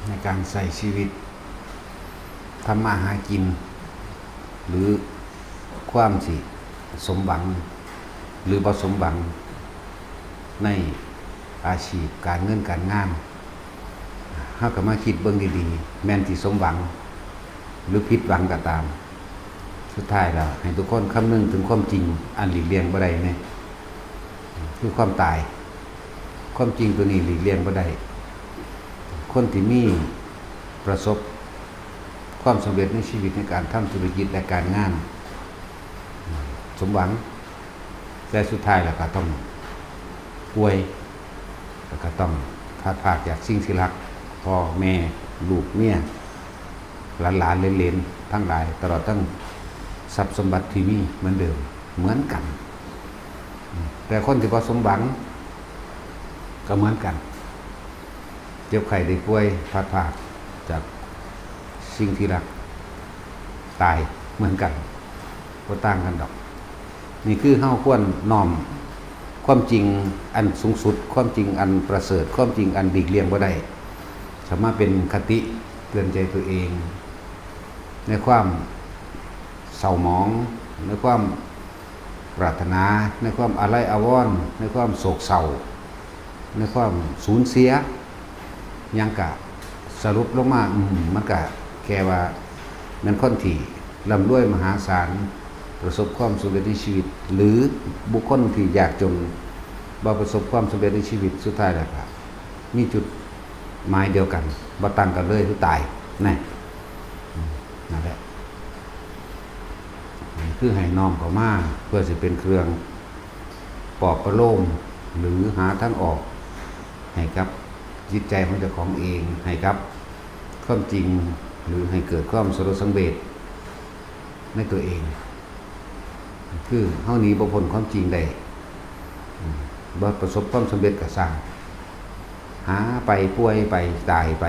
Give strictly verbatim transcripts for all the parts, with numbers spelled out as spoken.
ในการใช้ชีวิต ทำมาหากิน หรือความสิสมหวัง หรือบ่สมหวัง ในอาชีพการเงินการงาน เฮาก็มาคิดเบิ่งดีๆ แม่นสิสมหวัง หรือผิดหวังก็ตาม สุดท้ายแล้วให้ทุกคนคำนึงถึงความจริงอันหลีกเลี่ยงบ่ได้นี่ คือความตาย ความจริงตัวนี้หลีกเลี่ยงบ่ได้ คนที่มีประสบความสำเร็จในชีวิตในการทำธุรกิจและการงาน สมหวัง แต่สุดท้ายแล้วก็ต้องป่วย แล้วก็ต้องพลัดพรากจากสิ่งที่รัก พ่อแม่ ลูกเมีย หลานๆเหลนๆทั้งหลาย ตลอดทั้งทรัพย์สมบัติที่มีเหมือนเดิม เหมือนกัน แต่คนที่บ่สมหวัง ก็เหมือนกัน เจ็บไข้ได้ป่วย พลัดพรากจากสิ่งที่รัก ตายเหมือนกัน บ่ต่างกันดอก นี่คือเฮาควรน้อมความจริงอันสูงสุด ความจริงอันประเสริฐ ความจริงอันหลีกเลี่ยงบ่ได้ เข้ามาเป็นคติเตือนใจตัวเอง ในความเศร้าหมอง ในความปรารถนา ในความอาลัยอาวรณ์ ในความโศกเศร้า ในความสูญเสีย หยังกะสรุปลงมา อืม มันกะแค่ว่าแม่นคนที่ร่ำรวยมหาศาล ประสบความสำเร็จในชีวิต หรือบุคคลที่ยากจน บ่ประสบความสำเร็จในชีวิต สุดท้ายแล้วก็มีจุดหมายเดียวกัน บ่ต่างกันเลย คือตาย นั่น อืม นั่นแหละ คือให้น้อมเข้ามาเพื่อสิเป็นเครื่องปลอบประโลม หรือหาทางออกให้กับจิตใจของเจ้าของเอง ให้กับความจริง หรือให้เกิดความสลดสังเวชในตัวเอง คือเฮาหนีบ่พ้นความจริงได้ อืม บ่ประสบความสำเร็จก็ซ่าง หาไปป่วยไปตายไป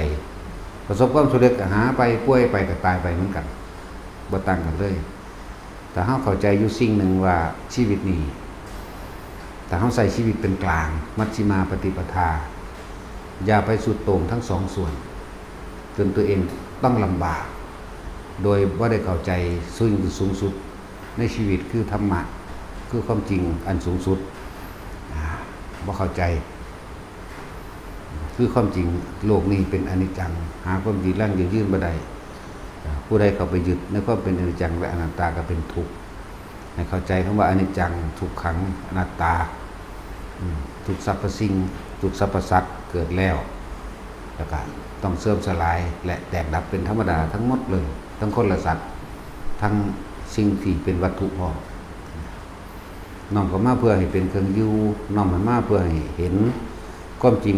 ประสบความสำเร็จก็หาไปป่วยไปก็ตายไปเหมือนกัน บ่ต่างกันเลย ถ้าเฮาเข้าใจอยู่สิ่งหนึ่งว่าชีวิตนี้ ถ้าเฮาใช้ชีวิตเป็นกลาง มัชฌิมาปฏิปทา อย่าไปสุดโต่งทั้งสองส่วน จนตัวเองต้องลำบาก โดยบ่ได้เข้าใจสิ่งที่สูงสุดในชีวิตคือธรรมะ คือความจริงอันสูงสุด อ่า บ่เข้าใจ คือความจริงโลกนี้เป็นอนิจจัง หาความยืนยั่งยืนยืนบ่ได้ อ่า ผู้ใดเข้าไปยึดในความเป็นอนิจจังและอนัตตาก็เป็นทุกข์ ให้เข้าใจคำว่าอนิจจัง ทุกขัง อนัตตา อืม ทุกสรรพสิ่ง ทุกสรรพสัตว์เกิดแล้ว แล้วก็ต้องเสื่อมสลายและแตกดับเป็นธรรมดาทั้งหมดเลย ทั้งคนและสัตว์ ทั้งสิ่งที่เป็นวัตถุพร้อม น้อมเข้ามาเพื่อให้เป็นเครื่องอยู่ น้อมเข้ามาเพื่อให้เห็นความจริง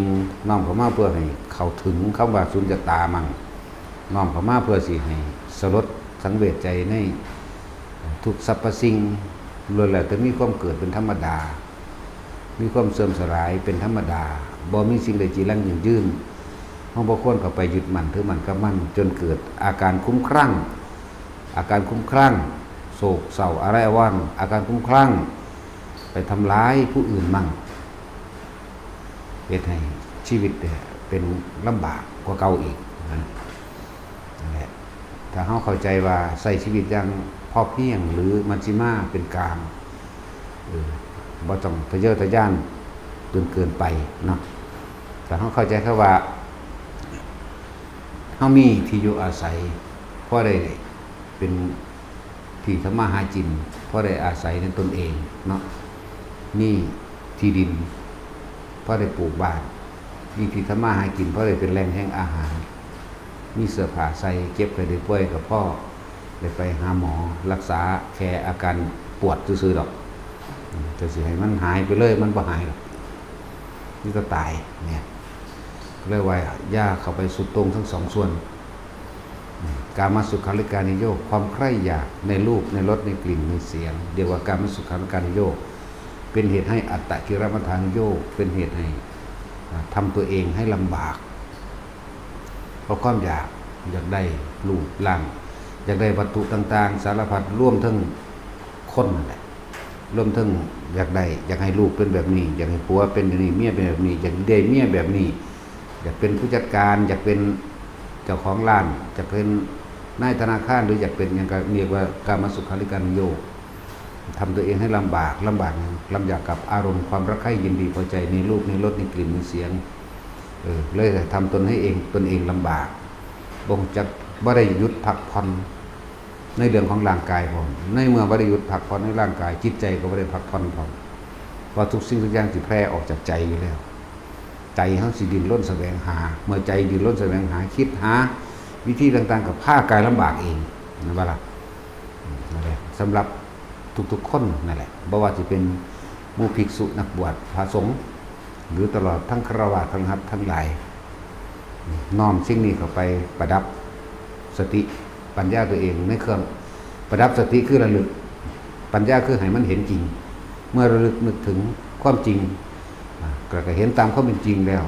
น้อมเข้ามาเพื่อให้เข้าถึงคำว่าสุญญตามั่ง น้อมเข้ามาเพื่อสิให้สลดสังเวชใจในทุกสรรพสิ่ง ล้วนแล้วแต่มีความเกิดเป็นธรรมดา มีความเสื่อมสลายเป็นธรรมดา บ่มีสิ่งใดจีรังยั่งยืน เฮาบ่ควรเข้าไปยึดมั่นถือมั่นกับมัน จนเกิดอาการคุ้มคลั่ง อาการคุ้มคลั่ง โศกเศร้าอาลัยอาวรณ์ อาการคุ้มคลั่ง ไปทำร้ายผู้อื่นมั่ง เฮ็ดให้ชีวิตเนี่ยเป็นลำบากกว่าเก่าอีกนะ นั่นแหละ ถ้าเฮาเข้าใจว่าใช้ชีวิตอย่างพอเพียงหรือมัชฌิมาเป็นกลาง เออ บ่ต้องทะเยอทะยานจนเกินไปเนาะ ถ้าเฮาเข้าใจคำว่า เฮามีที่อยู่อาศัย พอได้เป็นที่ทำมาหากิน พอได้อาศัยในตนเองเนาะ มีที่ดิน พอได้ปลูกบ้าน มีที่ทำมาหากิน พอได้เป็นแหล่งแห่งอาหาร มีเสื้อผ้าใส่ เจ็บไข้ได้ป่วยก็พอได้ไปหาหมอรักษาแค่อาการปวดซื่อๆดอก อืม แต่สิให้มันหายไปเลย มันบ่หายดอก นี่ก็ตายเนี่ย เลยว่าอย่าเข้าไปสุดโต่งทั้งสองส่วน อืม กามสุขาริการนิโยค ความใคร่อยากในรูป ในรส ในกลิ่น ในเสียง เรียกว่ากามสุขาริการนิโยค เป็นเหตุให้อัตตกิลมัฏฐานิโยค เป็นเหตุให้ อ่า ทำตัวเองให้ลำบาก เพราะความอยาก อยากได้รูปร่าง อยากได้วัตถุต่างๆ สารพัด รวมทั้งคนนั่นแหละ รวมทั้งอยากได้ อยากให้ลูกเป็นแบบนี้ อยากให้ผัวเป็นอย่างนี้ เมียเป็นแบบนี้ อยากได้เมียแบบนี้ อยากเป็นผู้จัดการ อยากเป็น เจ้าของร้าน จะเป็นนายธนาคาร หรืออยากเป็นหยังก็เรียกว่ากามสุขาริการุโยค ทำตัวเองให้ลำบาก ลำบากหยัง ลำบากกับอารมณ์ความรักใคร่ยินดีพอใจในรูปในรสในกลิ่นในเสียง เออ เลยทำตนให้เอง ตนเองลำบาก บ่รู้จัก บ่ได้หยุดพักผ่อนในเรื่องของร่างกายพร้อม ในเมื่อบ่ได้หยุดพักผ่อนในร่างกาย จิตใจก็บ่ได้พักผ่อนพร้อม เพราะทุกสิ่งทุกอย่างสิแผ่ออกจากใจอยู่แล้ว ใจเฮาสิดิ้นรนแสวงหา เมื่อใจดิ้นรนแสวงหา คิดหาวิธีต่างๆ ก็พากายลำบากเอง แม่นบ่ล่ะ? อืม นั่นแหละ สำหรับทุกๆ คนนั่นแหละ บ่ว่าสิเป็นหมู่ภิกษุนักบวช พระสงฆ์ หรือตลอดทั้งฆราวาส ฆราวาสทั้งหลาย น้อมสิ่งนี้เข้าไปประดับสติปัญญาตัวเองในเครื่องประดับสติ คือระลึก ปัญญาคือให้มันเห็นจริง เมื่อระลึกนึกถึงความจริง อ่า ก็ ก็เห็นตามความเป็นจริงแล้ว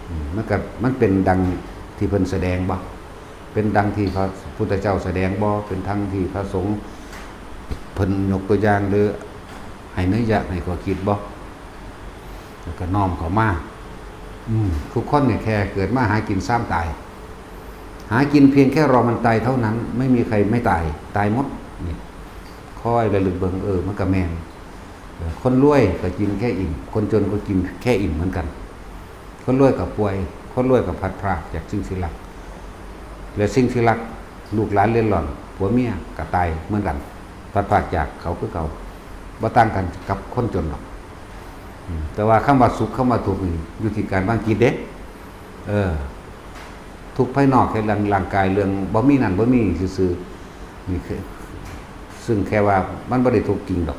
อืม มันก็ มันเป็นดังที่เพิ่นแสดงบ่? เป็นดังที่พระพุทธเจ้าแสดงบ่? เป็นดังที่พระสงฆ์เพิ่นยกตัวอย่างหรือให้นัยยะให้ข้อคิดบ่? แล้วก็น้อมเข้ามา อืม ทุกคนเนี่ยแค่เกิดมาหากินซ้ำตาย หากินเพียงแค่รอมันตายเท่านั้น ไม่มีใครไม่ตาย ตายหมด นี่ คอยระลึกเบิ่ง เออ มันก็แม่น เออ คนรวยก็กินแค่อิ่ม คนจนก็กินแค่อิ่มเหมือนกัน คนรวยก็ป่วย คนรวยก็พลัดพรากจากสิ่งที่รัก และสิ่งที่รัก ลูกหลานเร่ร่อน ผัวเมียก็ตายเหมือนกัน พลัดพรากจากเขาคือเก่า บ่ต่างกันกับคนจนหรอก อืม แต่ว่าคำว่าสุข คำว่าทุกข์นี่ อยู่ที่การวางจิตเด้ เออ ทุกข์ภายนอกแค่เรื่องร่างกาย เรื่องบ่มีนั่นบ่มีซื่อๆ นี่คือ ซึ่งแค่ว่ามันบ่ได้ทุกข์จริงดอก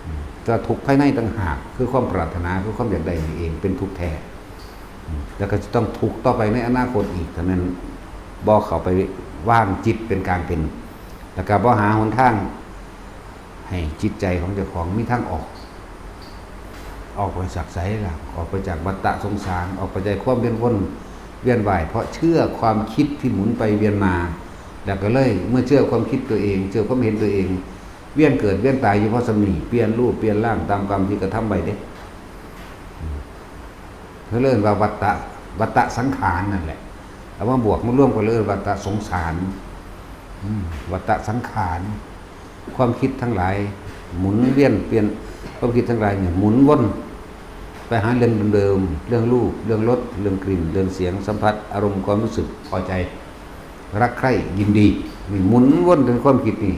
อืม แต่ทุกข์ภายในต่างหาก คือความปรารถนา คือความอยากได้นี่เอง เป็นทุกข์แท้ อืม แล้วก็จะต้องทุกข์ต่อไปในอนาคตอีก ถ้าแม่นบ่เข้าไปวางจิตเป็นกลางเป็น แล้วก็บ่หาหนทาง ให้จิตใจของเจ้าของมีทางออก ออกไปจากไสล่ะ ออกไปจากวัฏฏะสงสาร ออกไปจากความเวียนวนเวียนว่าย เพราะเชื่อความคิดที่หมุนไปเวียนมา แล้วก็เลยเมื่อเชื่อความคิดตัวเอง เชื่อความเห็นตัวเอง เวียนเกิดเวียนตายอยู่เพราะส่ำนี้ เปลี่ยนรูปเปลี่ยนร่างตามกรรมที่กระทำไว้เด้ เขาเรียกว่าวัฏฏะ วัฏฏะสังขารนั่นแหละ เอามาบวกมารวมกันเลย วัฏฏะสงสาร อืม วัฏฏะสังขาร ความคิดทั้งหลาย หมุนเวียนเปลี่ยน ความคิดทั้งหลายเนี่ยหมุนวนไปหาเรื่องเดิมๆ เรื่องรูป เรื่องรส เรื่องกลิ่น เรื่องเสียงสัมผัส อารมณ์ความรู้สึกพอใจ รักใคร่ยินดี นี่หมุนวนในความคิดนี่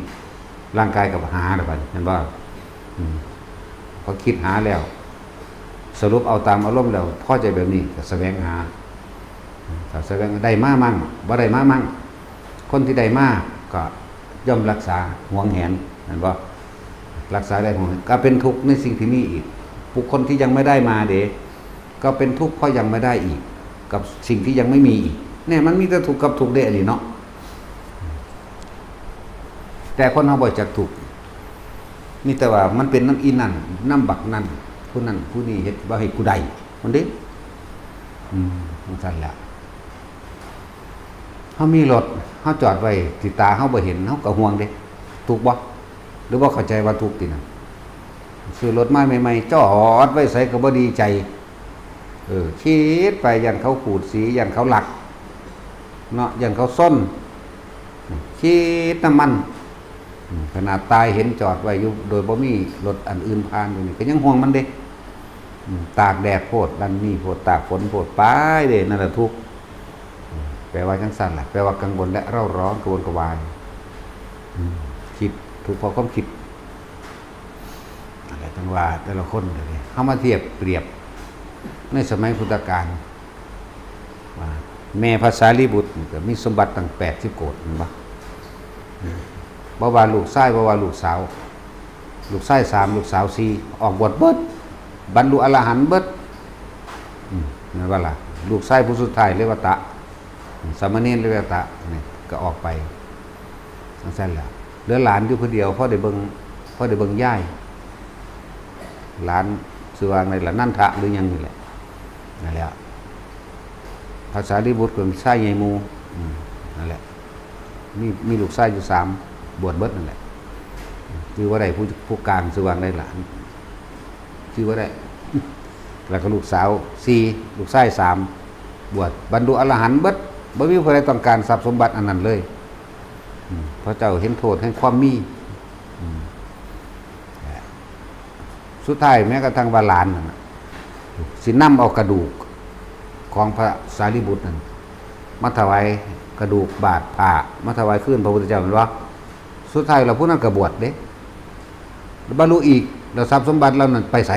ร่างกายก็หาแล้วบัดนี้ เห็นบ่? อืม พอคิดหาแล้ว สรุปเอาตามอารมณ์แล้ว พอใจแบบนี้ก็แสวงหา ถ้าแสวงได้มามั่ง บ่ได้มามั่ง คนที่ได้มาก็ย่อมรักษาหวงแหน เห็นบ่? รักษาได้หวงแหน ก็เป็นทุกข์ในสิ่งที่มีอีก บุคคลที่ยังไม่ได้มาเด้ ก็เป็นทุกข์เพราะยังไม่ได้อีก กับสิ่งที่ยังไม่มีอีก เนี่ยมันมีแต่ทุกข์กับทุกข์เด้ อันนี้เนาะ แต่คนเฮาบ่จักทุกข์ มีแต่ว่ามันเป็นนำอีนั่น นำบักนั่น ผู้นั่นผู้นี้เฮ็ดบ่ให้กูได้ มันเด้ อืม จั่งซั้นแหละ เฮามีรถ เฮาจอดไว้ที่ตาเฮาบ่เห็น เฮาก็ห่วงเด้ ทุกข์บ่? หรือบ่เข้าใจว่าทุกข์ตินั่น ซื้อรถมาใหม่ๆ จอดไว้ไสก็บ่ดีใจ เออ คิดไป ย้านเขาขูดสี ย้านเขาลัก เนาะ ย้านเขาซน คิดนำมัน อืม ขนาดตายเห็นจอดไว้อยู่ โดยบ่มีรถอันอื่นผ่านอยู่นี่ ก็ยังห่วงมันเด้ อืม ตากแดดโพด นั่นนี่โพด ตากฝนโพด ไปเด้ นั่นล่ะทุกข์ อืม แปลว่าจั่งซั้นล่ะ แปลว่ากังวลและเร่าร้อน กระวนกระวาย อืม คิด ทุกข์เพราะความคิด นั่นแหละ จั่งว่าแต่ละคนเดี๋ยวนี้ เฮามาเทียบเปรียบในสมัยพุทธกาล ว่าแม่พระสารีบุตรนี่ก็มีสมบัติตั้งแปดสิบโกฏ แม่นบ่? อืม บ่ว่าลูกชาย บ่ว่าลูกสาว ลูกชายสาม ลูกสาวสี่ ออกบวชเบิด บรรลุอรหันต์เบิด อืม แม่นบ่ล่ะ? ลูกชายผู้สุดท้าย เรวัตะ สามเณรเรวัตะนี่ก็ออกไป จั่งซั้นแหละ เหลือหลานอยู่ผู้เดียว พอได้เบิ่ง พอได้เบิ่งยาย หลานชื่อว่าไงล่ะ นันทะหรือหยังนี่แหละ นั่นแหละ พระสารีบุตรเป็นชายใหญ่หมู่ อืม นั่นแหละ มี มีลูกชายอยู่สาม บวชเบิดนั่นแหละ ชื่อว่าใด ผู้ ผู้กลางชื่อว่าไงล่ะ ชื่อว่าใด แล้วก็ลูกสาวสี่ ลูกชายสาม บวชบรรลุอรหันต์เบิด บ่มีผู้ใดต้องการทรัพย์สมบัติอันนั้นเลย อืม พระเจ้าเห็นโทษแห่งความมี อืม สุดท้ายแม้กระทั่งว่าหลานนั่นน่ะ สินำเอากระดูกของพระสารีบุตรนั่น มาถวายกระดูกบาดผ้า มาถวายคืนพระพุทธเจ้าแม่นบ่ สุดท้ายแล้วผู้นั้นก็บวชเด้ บรรลุอีก แล้วทรัพย์สมบัติเหล่านั้นไปไส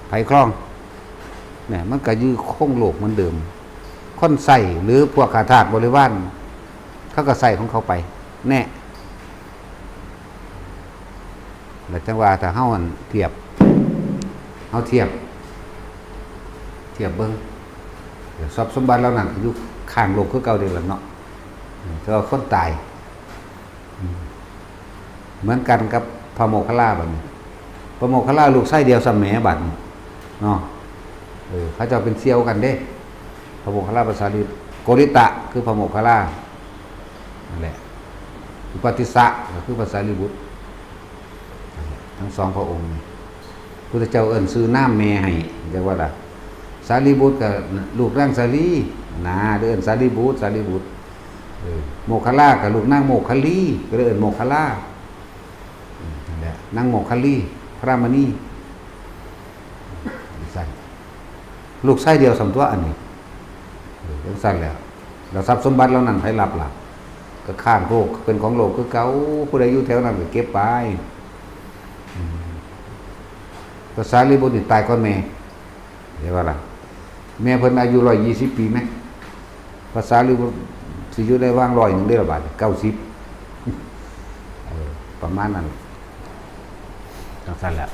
ไผครอง เนี่ย มันก็อยู่คงโลกเหมือนเดิม คนใช้หรือพวกข้าทาสบริวาร เขาก็ใช้ของเขาไป แน่ แล้วจังว่าถ้าเฮาอันเทียบ เฮาเทียบ เทียบเบิ่ง ทรัพย์สมบัติเหล่านั้นก็อยู่ข้างโลกคือเก่าเด้ล่ะเนาะ แต่ว่าคนตาย อืม เหมือนกันกับพระโมคคัลลาบัดนี้ พระโมคคัลลาลูกชายเดียวสำแหมบัดนี้ เนาะ เออ เขาเจ้าเป็นเสี่ยวกันเด้ พระโมคคัลลาพระสารี โกริตะคือพระโมคคัลลา นั่นแหละ อุปัฏฐิสสะก็คือพระสารีบุตร นั่นแหละ ทั้งสองพระองค์นี่ พุทธเจ้าเอิ้นชื่อนามแม่ให้ เรียกว่าล่ะ สารีบุตรก็ลูกนางสาลี นะ เอิ้นสารีบุตร สารีบุตร เออ โมคคัลลาก็ลูกนางโมคคัลลี ก็เลยเอิ้นโมคคัลลา อืม นั่นแหละ นางโมคคัลลี พระมณี จังซั่น ลูกชายเดียวสำตัวอันนี้ เออ จังซั่นแหละ แล้วทรัพย์สมบัติเหล่านั้นไผรับล่ะ ก็ข้างโลกเป็นของโลกคือเก่า ผู้ใดอยู่แถวนั้นก็เก็บไป อืม พระสารีบุตรนี่ตายก่อนแม่ เห็นบ่ล่ะ แม่เพิ่นอายุร้อยยี่สิบปีไหม พระสารีบุตรสิอยู่ได้ว่างร้อยหนึ่งได้ละบาด เก้าสิบ เออ ประมาณนั้น จังซั่นแหละ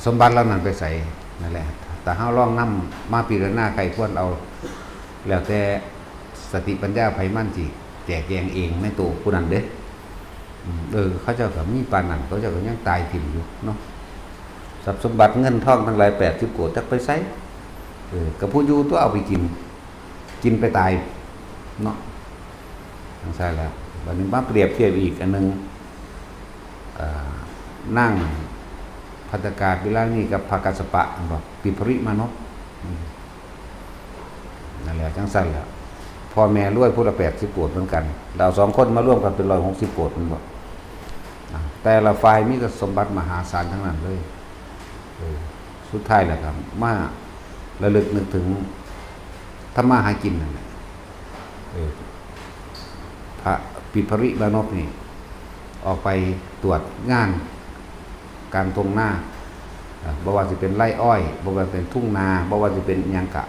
สมบัติเหล่านั้นไปไส นั่นแหละ แต่เฮาลองนำมาพิจารณาไขควรเอา แล้วแต่สติปัญญาไผมันสิแจกแจงเองในตัวผู้นั้นเด้ อืม เออ เขาเจ้าก็มีปานนั้น เขาเจ้าก็ยังตายถิ่มอยู่เนาะ ทรัพย์สมบัติเงินทองทั้งหลายแปดสิบโกฏ จักไปไส เออ ก็ผู้อยู่ตัวเอาไปกิน กินไปตาย เนาะ จังซั่นแหละ บัดนี้มาเปรียบเทียบอีกอันหนึ่ง เอ่อ นางภัททกาศิลานีกับพระกัสสปะ เห็นบ่ ปิปริมานพ อืม นั่นแหละ จังซั่นแหละ พ่อแม่รวยผู้ละแปดสิบโกฏเหมือนกัน แล้วสองคนมาร่วมกันเป็นร้อยหกสิบโกฏ แม่นบ่ อ่ะ แต่ละฝ่ายมีแต่สมบัติมหาศาลทั้งนั้นเลย เออ สุดท้ายแล้วก็มาระลึกนึกถึงทำมาหากินนั่นแหละ เออ พระปิปริมานพนี่ ออกไปตรวจงานกลางทุ่งนา อ่ะ บ่ว่าสิเป็นไร่อ้อย บ่ว่าเป็นทุ่งนา บ่ว่าสิเป็นอิหยังกะ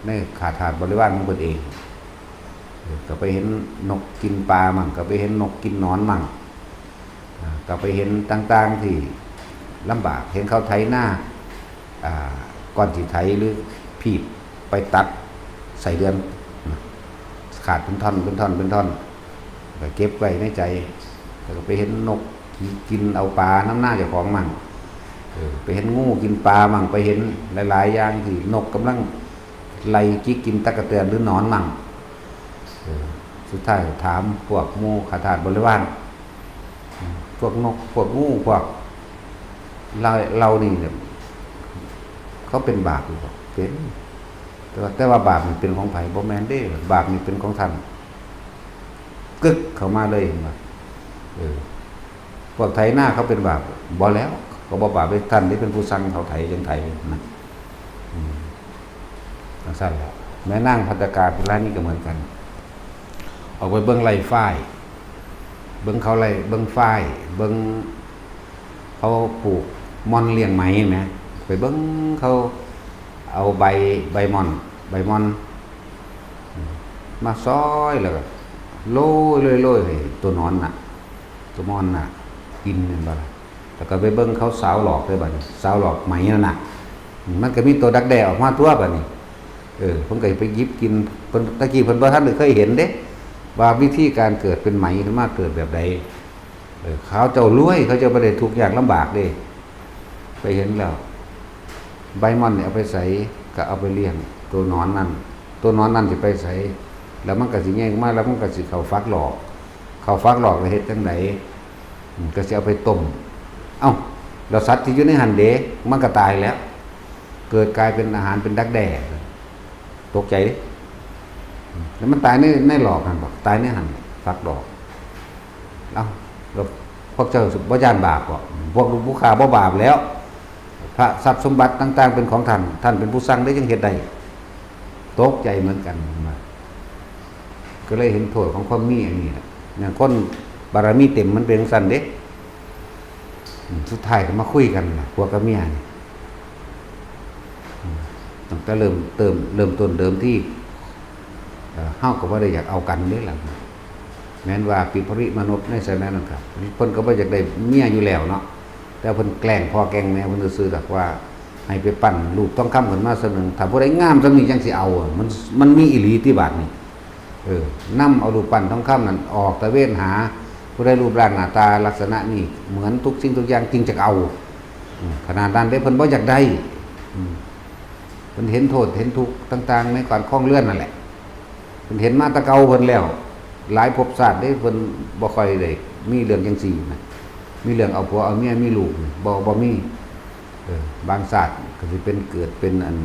ในข้าทาสบริวารของเพิ่นเอง เออ ก็ไปเห็นนกกินปลามั่ง ก็ไปเห็นนกกินหนอนมั่ง อ่า ก็ไปเห็นต่างๆที่ลำบาก เห็นเขาไถนา อ่า ก่อนสิไถหรือพีดไปตัดไส้เดือนนะ ขาดเป็นท่อน เป็นท่อน เป็นท่อน ก็เก็บไว้ในใจ แล้วก็ไปเห็นนกกินเอาปลานำนาเจ้าของมั่ง เออ ไปเห็นงูกินปลามั่ง ไปเห็นหลายๆอย่างที่นกกำลังไล่จิกกินตั๊กแตนหรือหนอนมั่ง เออ สุดท้ายถามพวกหมู่ข้าทาสบริวาร พวกนก พวกงู พวกเหล่า เหล่านี้เนี่ย เขาเป็นบาปอยู่บ่ เป็น แต่ว่า แต่ว่าบาปนี่เป็นของไผ บ่แม่นเด้ บาปนี่เป็นของท่าน กึกเข้ามาเลย เห็นบ่ เออ พวกไถนาเขาเป็นบาป บ่แล้ว ก็บ่บาปเด้ ท่านที่เป็นผู้สั่งเขาไถจังไถนะ อืม จังซั่นแหละ แม่นางภัททกาศิลานีก็เหมือนกัน ออกไปเบิ่งไร่ฝ้าย เบิ่งเขาไร่ เบิ่งฝ้าย เบิ่งเขาปลูกม่อนเลี้ยงไหมแหม ไปเบิ่งเขาเอาใบ ใบม่อน ใบม่อน มาซอยแล้วก็โรย โรย โรยให้ตัวหนอนน่ะ ตัวม่อนน่ะ กินแม่นบ่ล่ะ แล้วก็ไปเบิ่งเขาสาวหลอกเด้อบัดนี้ สาวหลอกไหมนั่นน่ะ มันก็มีตัวดักแด้ออกมาตัวบัดนี้ เออ เพิ่นก็ไปหยิบกิน เพิ่น ตะกี้เพิ่นบ่ทันได้เคยเห็นเด้ ว่าวิธีการเกิดเป็นไหมมันมาเกิดแบบใด เออ เขาเจ้ารวย เขาเจ้าบ่ได้ทุกข์ยากลำบากเด้ ไปเห็นแล้ว ใบม่อนนี่เอาไปใส่ ก็เอาไปเลี้ยง ตัวหนอนนั่น ตัวหนอนนั่นสิไปใส่ แล้วมันก็สิแย่งมา แล้วมันก็สิเข้าฝักหลอก เข้าฝักหลอกแล้วเฮ็ดจั่งใด อืม ก็สิเอาไปต้ม เอ้า แล้วสัตว์ที่อยู่ในหั่นเด้ มันก็ตายแล้ว เกิดกลายเป็นอาหารเป็นดักแด้ ตกใจเด้ แล้วมันตายในในหลอกหั่นบ่ ตายในหั่น ฝักดอก เอ้า แล้วพวกเจ้าบ่ย้านบาปบ่ พวกผู้ฆ่าบ่บาปแล้ว พระทรัพย์สมบัติต่างๆ เป็นของท่าน ท่านเป็นผู้สั่งได้จั่งเฮ็ดได้ ตกใจเหมือนกัน ก็เลยเห็นโทษของความมีอันนี้แหละ อย่างคนบารมีเต็มมันเป็นจั่งซั้นเด้ อืม สุดท้ายก็มาคุยกันล่ะ ผัวกับเมียนี่ อืม ตั้งแต่เริ่มเติม เริ่มต้นเดิมที เอ่อ เฮาก็บ่ได้อยากเอากันเด้ล่ะ แม้นว่าปิปริมานพในสมัยนั้นครับ เพิ่นก็บ่อยากได้เมียอยู่แล้วเนาะ แต่เพิ่นแกล้งพ่อแกล้งแม่เพิ่นซื่อๆดอกว่า ให้ไปปั้นรูปทองคำขึ้นมาส่ำหนึ่ง ถ้าผู้ใดงามส่ำนี้จั่งสิเอาอะ มัน มันมีอีหลีติบาดนี้ เออ นำเอารูปปั้นทองคำนั้นออกตระเวนหา ผู้ใดรูปร่างหน้าตาลักษณะนี้เหมือนทุกสิ่งทุกอย่างจึงจะเอา อืม ขนาดนั้นเด้เพิ่นบ่อยากได้ อืม เพิ่นเห็นโทษเห็นทุกข์ต่างๆ ในการครองเรือนนั่นแหละ เพิ่นเห็นมาแต่เก่าเพิ่นแล้ว หลายภพชาติเด้เพิ่นบ่ค่อยได้มีเรื่องจั่งซี้นะ มีเรื่องเอาผัวเอาเมียมีลูกนี่ บ่ บ่มี เออ บางชาติก็สิเป็นเกิดเป็นอัน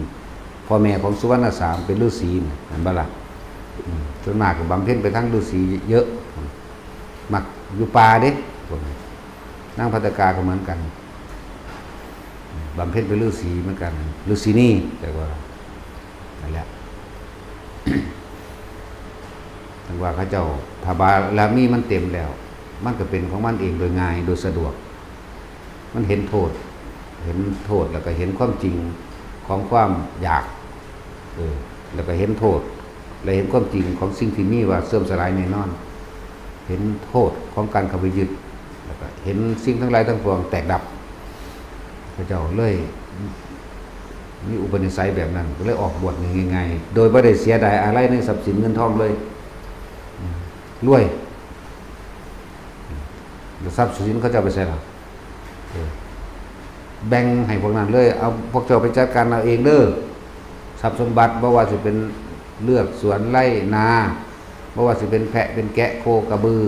พ่อแม่ของสุวรรณสามเป็นฤาษีนี่ เห็นบ่ล่ะ อืม ส่วนมากก็บำเพ็ญไปทางฤาษีเยอะ มักอยู่ป่าเด้ พวกนี้ นางภัททกาก็เหมือนกัน บำเพ็ญเป็นฤาษีเหมือนกัน ฤาษีนี่ แต่ว่า นั่นแหละ ถึงว่าเขาเจ้า ถ้าบารมีมันเต็มแล้ว มันก็เป็นของมันเองโดยง่าย โดยสะดวก มันเห็นโทษ เห็นโทษแล้วก็เห็นความจริงของความอยาก เออ แล้วก็เห็นโทษ และเห็นความจริงของสิ่งที่มีว่าเสื่อมสลายแน่นอน เห็นโทษของการเข้าไปยึด แล้วก็เห็นสิ่งทั้งหลายทั้งปวงแตกดับ พระเจ้าเลยมีอุปนิสัยแบบนั้น ก็เลยออกบวชง่ายๆ โดยบ่ได้เสียดายอะไรในทรัพย์สินเงินทองเลย อืม รวย แล้วทรัพย์สินเขาเจ้าไปใส่ล่ะ เออ แบ่งให้พวกนั้นเลย เอาพวกเจ้าไปจัดการเอาเองเด้อ ทรัพย์สมบัติ บ่ว่าสิเป็นเฮือนสวนไร่นา บ่ว่าสิเป็นแพะเป็นแกะโคกระบือ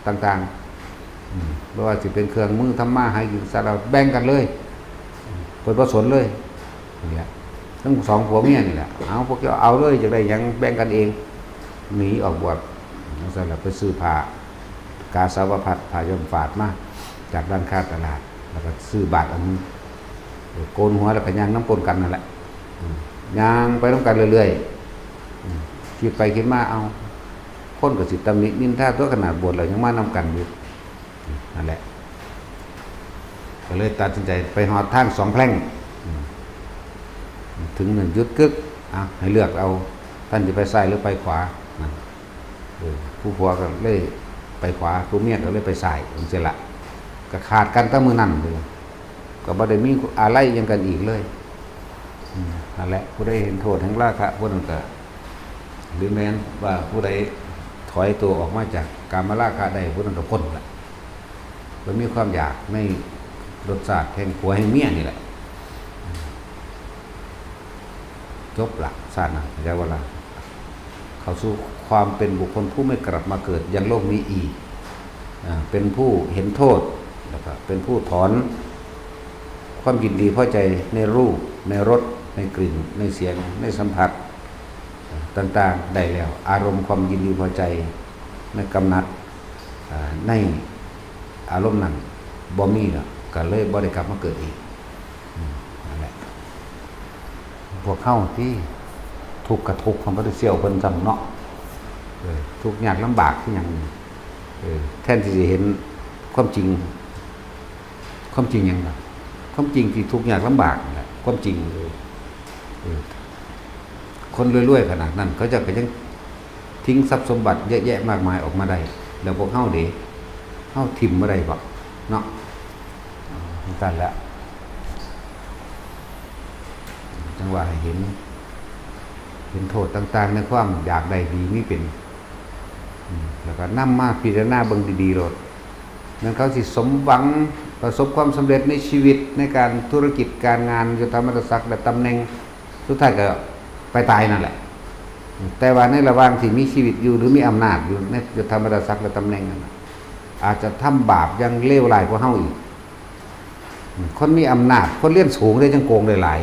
ต่างๆ อืม บ่ว่าสิเป็นเครื่องมือทำมาหากิน สารพัดแบ่งกันเลย เพิ่นบ่สนเลย นี่แหละ ทั้งสองผัวเมียนี่แหละ เอา พวกเจ้าเอาเลย อยากได้หยังแบ่งกันเอง หนีออกบวช จั่งซั้นล่ะ ไปซื้อผ้า กาสาวพัสตร์ ผ้าย้อมฝาดมา จากร้านค้าตลาด แล้วก็ซื้อบาตรอันหนึ่ง โกนหัวแล้วก็ย่างนำก้นกันนั่นแหละ อืม ย่างไปนำกันเรื่อยๆ อืม คิดไปคิดมา เอา คนก็สิตำหนินินทาตัว ขนาดบวชแล้วยังมานำกันอยู่ นั่นแหละ ก็เลยตัดสินใจไปฮอดทางสองแพร่ง อืม ถึงนั่นหยุดกึก อ่ะ ให้เลือกเอา ท่านสิไปซ้ายหรือไปขวา นั่น เออ ผู้ผัวก็เลยไปขวา ผู้เมียก็เลยไปซ้าย จั่งซี้ละ ก็ขาดกันแต่มื้อนั้นเลย ก็บ่ได้มีอาลัยหยังกันอีกเลย อืม นั่นแหละ ผู้ใดเห็นโทษแห่งราคะ ผู้นั้นก็ หรือแม้นว่าผู้ใดถอยตัวออกมาจากกามราคะได้ ผู้นั้นก็พ้นละ บ่มีความอยากในรสชาติแห่งผัวแห่งเมียนี่แหละ จบละ ชาตินั้น เข้าใจบ่ล่ะ เข้าสู่ความเป็นบุคคลผู้ไม่กลับมาเกิดยังโลกนี้อีก อ่า เป็นผู้เห็นโทษ แล้วก็เป็นผู้ถอนความยินดีพอใจในรูป ในรส ในกลิ่น ในเสียง ในสัมผัส ต่างๆ ได้แล้ว อารมณ์ความยินดีพอใจ ในกำหนัด อ่า ในอารมณ์นั้นบ่มีแล้ว ก็เลยบ่ได้กลับมาเกิดอีก อืม นั่นแหละ พวกเฮาที่ทุกข์กะทุกข์ของพระเจ้าเพิ่นซ้ำเนาะ เออ ทุกข์ยากลำบากคือหยังนี่ เออ แทนที่สิเห็นความจริง ความจริงหยังล่ะ ความจริงที่ทุกข์ยากลำบากนั่นแหละ ความจริง เออ เออ คนรวยๆ ขนาดนั้น เขาเจ้าก็ยังทิ้งทรัพย์สมบัติเยอะแยะมากมายออกมาได้ แล้วพวกเฮาเด้ เฮาถิ่มบ่ได้บ่ เนาะ จั่งซั้นแหละ จั่งว่าให้เห็น เห็นโทษต่างๆ ในความอยากได้ดีมีเป็น อืม แล้วก็นำมาพิจารณาเบิ่งดีๆ โลด แม่นเขาสิสมหวัง ประสบความสำเร็จในชีวิต ในการธุรกิจการงาน ยศถาบรรดาศักดิ์และตำแหน่ง สุดท้ายก็ไปตายนั่นแหละ แต่ว่าในระหว่างที่มีชีวิตอยู่ หรือมีอำนาจอยู่ในยศถาบรรดาศักดิ์และตำแหน่งนั่นน่ะ อาจจะทำบาปอย่างเลวร้ายกว่าเฮาอีก คนมีอำนาจ คนเรียนสูงได้จั่งโกงได้หลาย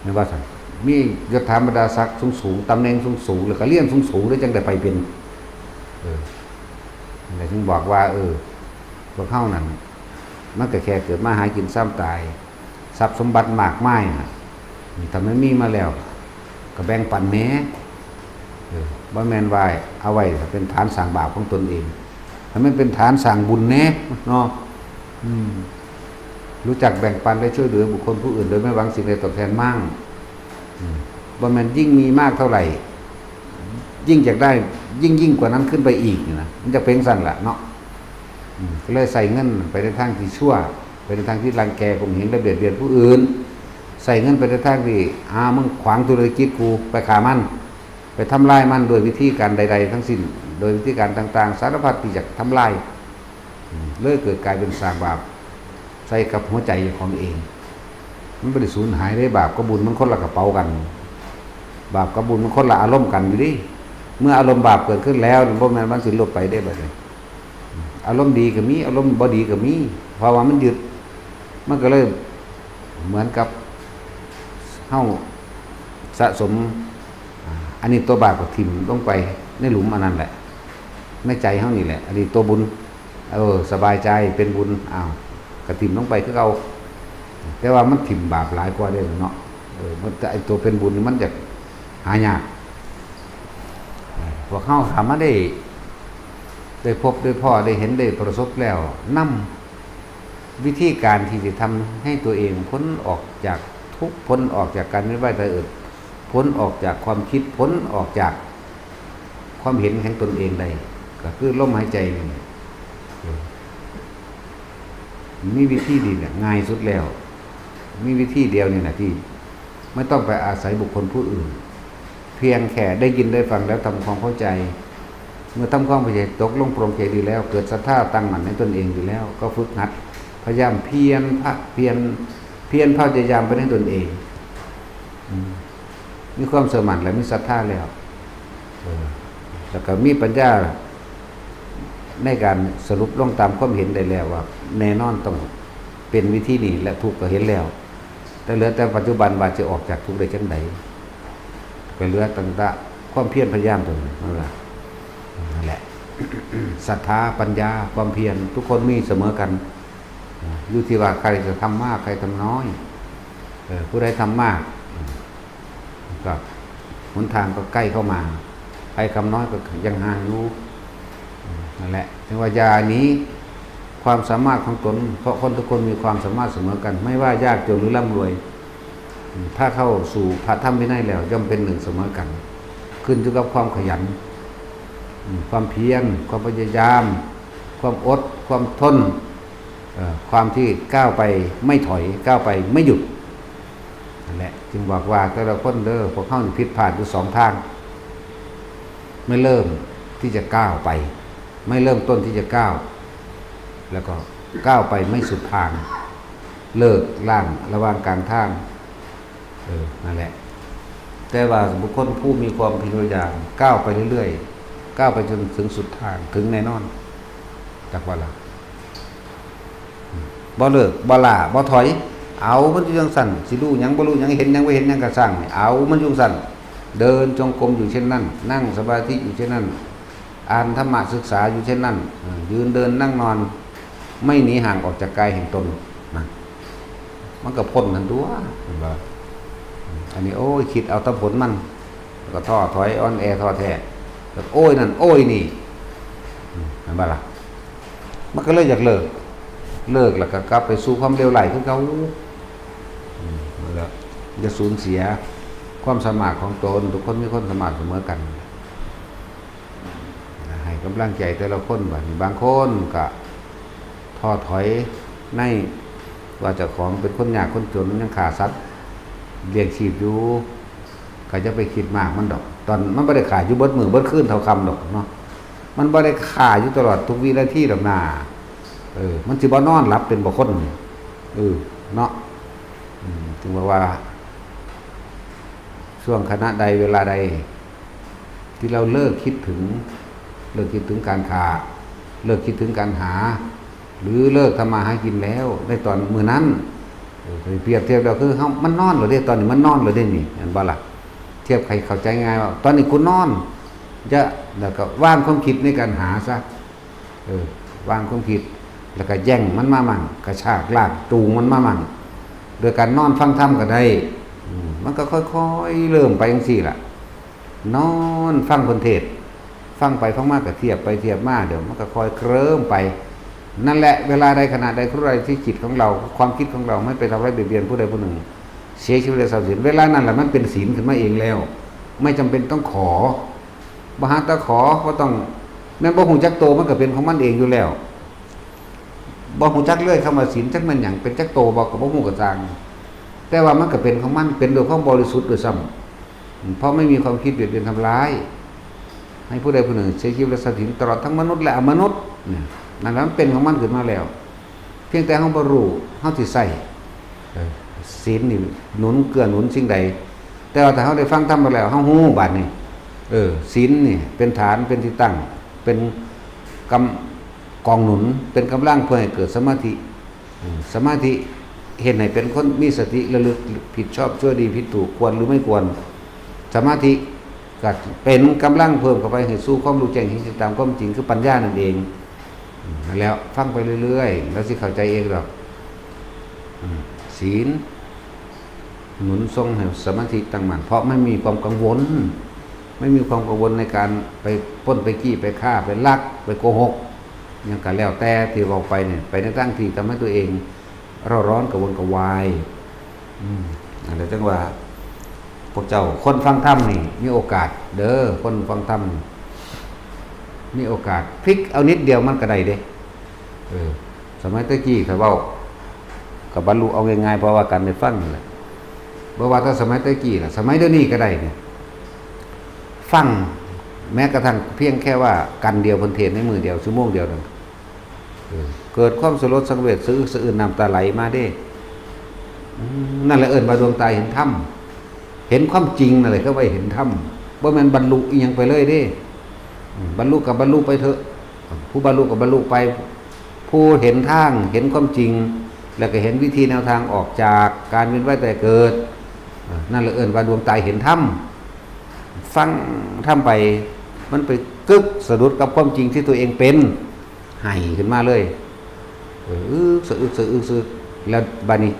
แม่นบ่ซั่น มียศถาบรรดาศักดิ์สูงๆ ตำแหน่งสูงๆ แล้วก็เรียนสูงๆ แล้วจั่งได้ไปเป็น เออ นั่นแหละจึงบอกว่า เออ พวกเฮานั่น มันก็แค่เกิดมาหากินซ้ำตาย ทรัพย์สมบัติมากมายน่ะ ถ้ามันมีมาแล้ว ก็แบ่งปันแหน่ เออ บ่แม่นว่าเอาไว้เป็นฐานสร้างบาปของตนเอง ให้มันเป็นฐานสร้างบุญแหน่ เนาะ อืม รู้จักแบ่งปันและช่วยเหลือบุคคลผู้อื่นโดยไม่หวังสิ่งใดตอบแทนมั่ง อืม บ่แม่นยิ่งมีมากเท่าไหร่ ยิ่งอยากได้ ยิ่ง ยิ่งกว่านั้นขึ้นไปอีกนี่นะ มันจะเป็นซั่นล่ะเนาะ อืม ก็เลยใส่เงินไปในทางที่ชั่ว ไปในทางที่รังแกข่มเหงและเบียดเบียนผู้อื่น ใส่เงินไปในทางที่ อ่า มึงขวางธุรกิจกู ไปฆ่ามัน ไปทำลายมันโดยวิธีการใดๆทั้งสิ้น โดยวิธีการต่างๆ สารพัดที่จะทำลาย อืม เลยเกิดกลายเป็นสร้างบาปใส่กับหัวใจของเอง มันบ่ได้สูญหายเด้ บาปกับบุญมันคนละกระเป๋ากัน บาปกับบุญมันคนละอารมณ์กันอยู่เด้ เมื่ออารมณ์บาปเกิดขึ้นแล้ว บ่แม่นมันสิลบไปเด้บัดนี้ อารมณ์ดีก็มี อารมณ์บ่ดีก็มี เพราะว่ามันยึด มันก็เลยเหมือนกับเฮาสะสม อ่า อันนี้ตัวบาปก็ถิ่มลงไปในหลุมอันนั้นแหละ ในใจเฮานี่แหละ อันนี้ตัวบุญ เออ สบายใจเป็นบุญ อ้าว ก็ถิ่มลงไปคือเก่า แต่ว่ามันถิ่มบาปหลายกว่าเด้เนาะ เออ มัน แต่ไอ้ตัวเป็นบุญนี่มันจะหายาก พวกเฮาถ้ามาได้ ได้พบได้พ้อได้เห็นได้ประสบแล้ว นำวิธีการที่จะทำให้ตัวเองพ้นออกจากทุกข์ พ้นออกจากการเวียนว่ายตายเกิด พ้นออกจากความคิด พ้นออกจากความเห็นของตนเองได้ ก็คือลมหายใจนี่ มีวิธีนี่แหละ ง่ายสุดแล้ว มีวิธีเดียวนี่แหละที่ไม่ต้องไปอาศัยบุคคลผู้อื่น เพียงแค่ได้ยินได้ฟังแล้วทำความเข้าใจ เมื่อทำความเข้าใจตกลงปลงใจดีแล้ว เกิดศรัทธาตั้งมั่นในตนเองดีแล้ว ก็ฝึกหัด พยายามเพียรพะ เพียร เพียรพยายามไปในตนเอง อืม มีความเชื่อมั่นและมีศรัทธาแล้ว เออ แล้วก็มีปัญญาในการสรุปลงตามความเห็นได้แล้วว่า แน่นอนต้องเป็นวิธีนี้ และทุกข์ก็เห็นแล้ว แต่เหลือแต่ปัจจุบันว่าจะออกจากทุกข์ได้จังใด ก็เหลือตั้งแต่ความเพียรพยายามตรงนี้นั่นแหละ นั่นแหละ ศรัทธา ปัญญา ความเพียร ทุกคนมีเสมอกัน อยู่ที่ว่าใครจะทำมาก ใครทำน้อย เออ ผู้ใดทำมาก ก็หนทางก็ใกล้เข้ามา ใครทำน้อยก็ยังห่างอยู่ นั่นแหละ จึงว่าอย่าหนีความสามารถของตน เพราะคนทุกคนมีความสามารถเสมอกัน ไม่ว่ายากจนหรือร่ำรวย ถ้าเข้าสู่พระธรรมวินัยแล้ว ย่อมเป็นหนึ่งเสมอกัน ขึ้นอยู่กับความขยัน ความเพียร ความพยายาม ความอด ความทน เอ่อ ความที่ก้าวไปไม่ถอย ก้าวไปไม่หยุด นั่นแหละ จึงบอกว่าแต่ละคนเด้อ พวกเฮานี่ผิดพลาดอยู่สองทาง ไม่เริ่มที่จะก้าวไป ไม่เริ่มต้นที่จะก้าว แล้วก็ก้าวไปไม่สุดทาง เลิกล้างระหว่างกลางทาง เออ นั่นแหละ แต่ว่าบุคคลผู้มีความพยายามก้าวไปเรื่อยๆ ก้าวไปจนถึงสุดทาง ถึงแน่นอน จักว่าล่ะ บ่เลิก บ่ล้า บ่ถอย เอามันอยู่จั่งซั่น สิรู้หยัง บ่รู้หยัง เห็นหยัง บ่เห็นหยัง ก็ซ่าง เอามันอยู่จั่งซั่น เดินจงกรมอยู่เช่นนั้น นั่งสมาธิอยู่เช่นนั้น อ่านธรรมะศึกษาอยู่เช่นนั้น เออ ยืนเดินนั่งนอน ไม่หนีห่างออกจากกายแห่งตน นะ มันก็พ้นทันตัว เห็นบ่ อันนี้ โอ้ย คิดเอาแต่ผลมัน แล้วก็ท้อถอย อ่อนแอ ท้อแท้ แล้วก็โอ้ยนั่น โอ้ยนี่ เห็นบ่ล่ะ มันก็เลยอยากเลิก เลิกแล้วก็กลับไปสู่ความเลวร้ายคือเก่า อืม นั่นแหละ อย่าสูญเสียความสามารถของตน ทุกคนมีความสามารถเสมอกัน ให้กำลังใจแต่ละคน บาดนี้บางคนก็ท้อถอยในว่าเจ้าของเป็นคนยากคนจน ยังฆ่าสัตว์เลี้ยงชีพอยู่ ก็อย่าไปคิดมากมันดอก ตอนมันบ่ได้ฆ่าอยู่เบิดมื้อเบิดคืนเท่าค่ำดอกเนาะ มันบ่ได้ฆ่าอยู่ตลอดทุกวินาทีดอกนา เออ มันสิบ่นอนหลับเป็นบ่คน เออ เนาะ อืม จึงบอกว่า ช่วงขณะใดเวลาใด ที่เราเลิกคิดถึง เลิกคิดถึงการฆ่า เลิกคิดถึงการหา หรือเลิกทำมาหากินแล้ว ในตอนมื้อนั้น เออ เปรียบเทียบแล้วคือเฮา มันนอนแล้วเด้ ตอนนี้มันนอนแล้วเด้นี่ เห็นบ่ล่ะ เทียบให้เข้าใจง่ายว่า ตอนนี้กูนอน จะ แล้วก็วางความคิดในการหาซะ เออ วางความคิด แล้วก็แย่งมันมามั่ง กระชากลากจูงมันมามั่ง โดยการนอนฟังธรรมก็ได้ อืม มันก็ค่อยๆ เริ่มไปจังซี่ล่ะ นอนฟังเพิ่นเทศน์ ฟังไปฟังมาก็เทียบไปเทียบมา เดี๋ยวมันก็ค่อยเคลิ้มไป นั่นแหละ เวลาใดขณะใดครั้นใดที่จิตของเรา ความคิดของเราไม่ไปทำร้ายเบียดเบียนผู้ใดผู้หนึ่ง เสียชีวิตและทรัพย์สิน เวลานั้นแหละมันเป็นศีลขึ้นมาเองแล้ว ไม่จำเป็นต้องขอ บ่หาแต่ขอ บ่ต้อง แม่นบ่ฮู้จักโต มันก็เป็นของมันเองอยู่แล้ว บ่ฮู้จักเลยคำว่าศีล จักแม่นหยัง เป็นจักโตบ่ ก็บ่ฮู้ก็ซ่าง แต่ว่ามันก็เป็นของมัน เป็นด้วยความบริสุทธิ์ด้วยซ้ำ เพราะไม่มีความคิดเบียดเบียนทำร้าย ให้ผู้ใดผู้หนึ่งเสียชีวิตและทรัพย์สิน ตลอดทั้งมนุษย์และอมนุษย์ เนี่ย นั่นแหละมันเป็นของมันขึ้นมาแล้ว เพียงแต่เฮาบ่รู้ เฮาสิใช้ เออ ศีลนี่หนุนเกื้อหนุนสิ่งใด แต่ว่าถ้าเฮาได้ฟังธรรมมาแล้ว เฮาฮู้บัดนี้ เออ ศีลนี่เป็นฐาน เป็นที่ตั้ง เป็นกำ กองหนุน เป็นกำลังเพื่อให้เกิดสมาธิ อืม สมาธิเฮ็ดให้เป็นคนมีสติระลึกผิดชอบชั่วดีผิดถูกควรหรือไม่ควร สมาธิก็เป็นกำลังเพิ่มเข้าไปให้สู่ความรู้แจ้งเห็นจริงตามความจริงคือปัญญานั่นเอง อืม นั่นแหละ ฟังไปเรื่อยๆ แล้วสิเข้าใจเองดอก อืม ศีล หนุนส่งให้สมาธิตั้งมั่น เพราะไม่มีความกังวล ไม่มีความกังวลในการไปปล้นไปจี้ไปฆ่าไปลักไปโกหก หยังก็แล้วแต่ที่เว้าไปเนี่ย ไปในทางที่ทำให้ตัวเองเร่าร้อนกระวนกระวาย อืม อันนี้จังว่า พวกเจ้าคนฟังธรรมนี่ มีโอกาสเด้อ คนฟังธรรมนี่ มีโอกาสพลิกเอานิดเดียวมันก็ได้เด้ เออ สมัยแต่กี้เขาเว้า ก็บรรลุเอาง่ายๆ เพราะว่าการได้ฟังนั่นแหละ บ่ว่าแต่สมัยแต่กี้ล่ะ สมัยเดี๋ยวนี้ก็ได้เนี่ย ฟัง แม้กระทั่งเพียงแค่ว่ากันเดียวเพิ่นเทศน์ในมื้อเดียว ชั่วโมงเดียวนั่น เออ เกิดความสลดสังเวช สะอึกสะอื้น น้ำตาไหลมาเด้ อืม นั่นแหละเอิ้นว่าดวงตาเห็นธรรม เห็นความจริงนั่นแหละ คือว่าเห็นธรรม บ่แม่นบรรลุอิหยังไปเลยเด้ อืม บรรลุก็บรรลุไปเถอะ ผู้บรรลุก็บรรลุไป ผู้เห็นทาง เห็นความจริง แล้วก็เห็นวิธีแนวทางออกจากการเวียนว่ายตายเกิด อ่า นั่นแหละเอิ้นว่าดวงตาเห็นธรรม ฟังธรรมไป มันไปกึกสะดุดกับความจริงที่ตัวเองเป็น ไห้ขึ้นมาเลย เออ อึกสะอึกสะอึกสะอึก แล้วบัดนี้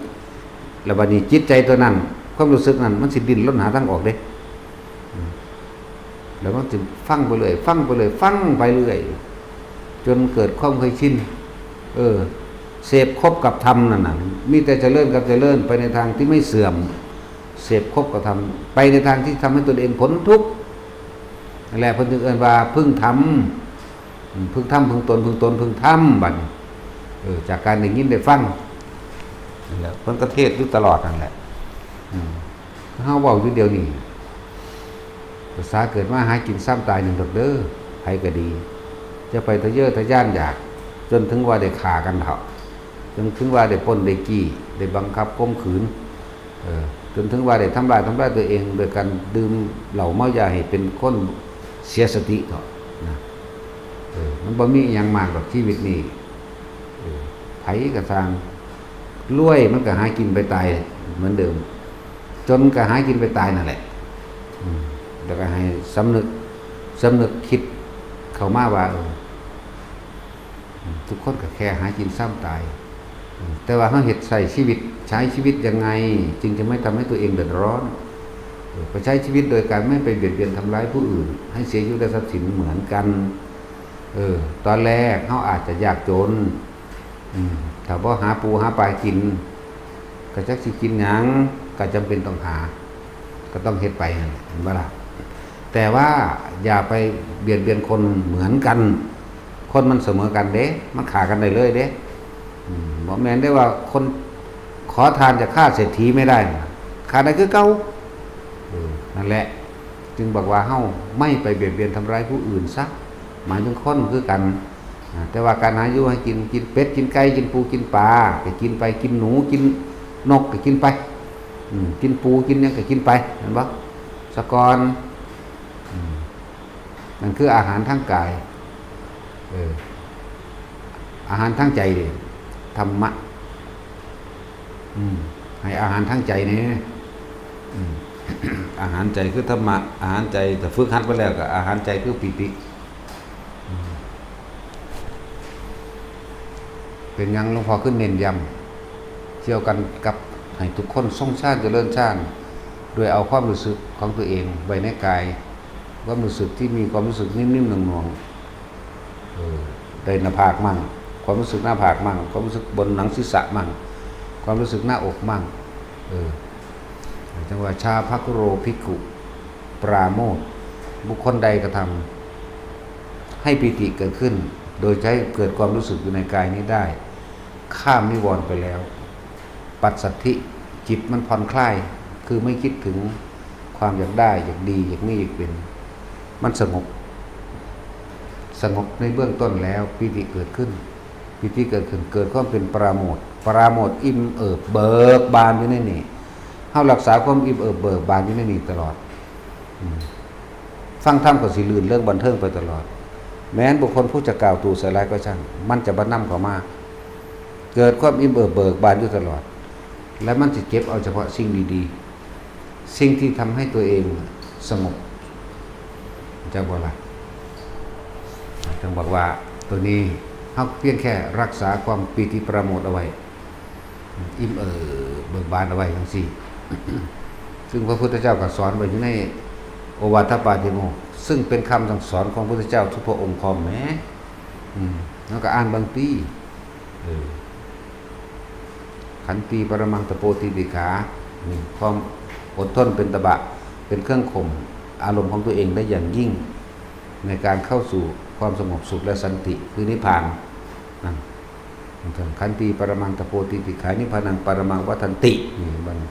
แล้วบัดนี้จิตใจตัวนั้น ความรู้สึกนั้น มันสิดิ้นรนหาทางออกเด้ อืม แล้วมันสิฟังไปเรื่อย ฟังไปเรื่อย ฟังไปเรื่อย จนเกิดความเคยชิน เออ เสพคบกับธรรมนั่นน่ะ มีแต่เจริญกับเจริญ ไปในทางที่ไม่เสื่อม เสพคบกับธรรม ไปในทางที่ทำให้ตนเองพ้นทุกข์ นั่นแหละเพิ่นจึงเอิ้นว่าพึ่งธรรม อืม พึ่งธรรม พึ่งตน พึ่งตน พึ่งธรรม บัดนี้ เออ จากการได้ยินได้ฟัง นั่นแหละ เพิ่นก็เทศน์อยู่ตลอดนั่นแหละ อืม เฮาเว้าอยู่เดี๋ยวนี้ ภาษาเกิดมาหากินซ้ำตายนั่นดอกเด้อ ไผก็ดี จะไปทะเยอทะยานอยาก จนถึงว่าได้ฆ่ากันเถาะ จนถึงว่าได้ปล้นได้จี้ ได้บังคับข่มขืน เออ จนถึงว่าได้ทำลาย ทำลายตัวเอง โดยการดื่มเหล้าเมายาให้เป็นคนเสียสติเถาะนะ เออ มันบ่มีอิหยังมากดอกชีวิตนี้ เออ ไผก็ซ่าง รวยมันก็หากินไปตายเหมือนเดิม จนก็หากินไปตายนั่นแหละ อืม แล้วก็ให้สำนึก สำนึกคิดเข้ามาว่า เออ อืม ทุกคนก็แค่หากินซ้ำตาย อืม แต่ว่าเฮาเฮ็ด ใช้ชีวิต ใช้ชีวิตยังไง จึงจะไม่ทำให้ตัวเองเดือดร้อน เออ ไปใช้ชีวิตโดยการไม่ไปเบียดเบียนทำร้ายผู้อื่น ให้เสียชีวิตและทรัพย์สินเหมือนกัน เออ ตอนแรกเฮาอาจจะยากจน อืม ถ้าบ่หาปูหาปลากิน ก็จักสิกินหยัง ก็จำเป็นต้องหา ก็ต้องเฮ็ดไปหั่นแหละ เห็นบ่ล่ะ แต่ว่าอย่าไปเบียดเบียนคนเหมือนกัน คนมันเสมอกันเด้ มันฆ่ากันได้เลยเด้ อืม บ่แม่นได้ว่าคนขอทานจะฆ่าเศรษฐีไม่ได้นะ ฆ่าได้คือเก่า เออ นั่นแหละ จึงบอกว่าเฮาไม่ไปเบียดเบียนทำร้ายผู้อื่นซะ หมายถึงคนคือกัน อ่า แต่ว่าการหาอยู่ให้กิน กินเป็ด กินไก่ กินปู กินปลา ก็กินไป กินหนู กินนก ก็กินไป อืม กินปู กินหยังก็กินไป เห็นบ่ สะก่อน อืม นั่นคืออาหารทางกาย เออ อาหารทางใจเด้ ธรรมะ อืม ให้อาหารทางใจแหน่ อืม อาหารใจคือธรรมะ อาหารใจ ถ้าฝึกหัดไปแล้วก็ อาหารใจคือปีติ อืม เป็นหยังหลวงพ่อคือเน้นย้ำ เกี่ยวกันกับให้ทุกคนทรงฌานเจริญฌาน โดยเอาความรู้สึกของตัวเองไว้ในกาย ความรู้สึกที่มีความรู้สึกนิ่มๆหน่วงๆ เออ ได้หน้าผากมั่ง ความรู้สึกหน้าผากมั่ง ความรู้สึกบนหนังศีรษะมั่ง ความรู้สึกหน้าอกมั่ง เออ จังว่า ชาภคุโรภิกขุ ปราโมทย์ บุคคลใดกระทำให้ปีติเกิดขึ้น โดยใช้เกิดความรู้สึกอยู่ในกายนี้ได้ ข้ามนิวรณ์ไปแล้ว ปัสสัทธิ จิตมันผ่อนคลาย คือไม่คิดถึงความอยากได้ อยากดี อยากมี อยากเป็น มันสงบ สงบในเบื้องต้นแล้ว ปีติเกิดขึ้น ปีติเกิดขึ้น เกิดความเป็นปราโมทย์ ปราโมทย์อิ่มเอิบเบิกบานอยู่ในนี่ เฮารักษาความอิ่มเอิบเบิกบานอยู่ในนี่ตลอด อืม ฟังธรรมก็สิลื่นเริงบันเทิงไปตลอด แม้นบุคคลผู้จะกล่าวตู่ใส่ร้ายก็ช่าง มันจะบ่นำเข้ามา เกิดความอิ่มเอิบเบิกบานอยู่ตลอด และมันสิเก็บเอาเฉพาะสิ่งดีๆ สิ่งที่ทำให้ตัวเองสงบ จักบ่ล่ะ จังบอกว่าตัวนี้ เฮาเพียงแค่รักษาความปีติปราโมทย์เอาไว้ อิ่มเอิบเบิกบานเอาไว้จังซี้ ซึ่งพระพุทธเจ้าก็สอนไว้อยู่ในโอวาทปาติโมกข์ ซึ่งเป็นคำสั่งสอนของพระพุทธเจ้าทุกพระองค์พร้อมแหม อืม แล้วก็อ่านเบิ่งติ เออ ขันติปรมังตะโปติติขา นี่ ความอดทนเป็นตบะ เป็นเครื่องข่มอารมณ์ของตัวเองได้อย่างยิ่ง ในการเข้าสู่ความสงบสุขและสันติ คือนิพพาน นั่น ขันติปรมังตะโปติติขา นิพพานังปรมังวัฏฏันติ นี่ บัดนี้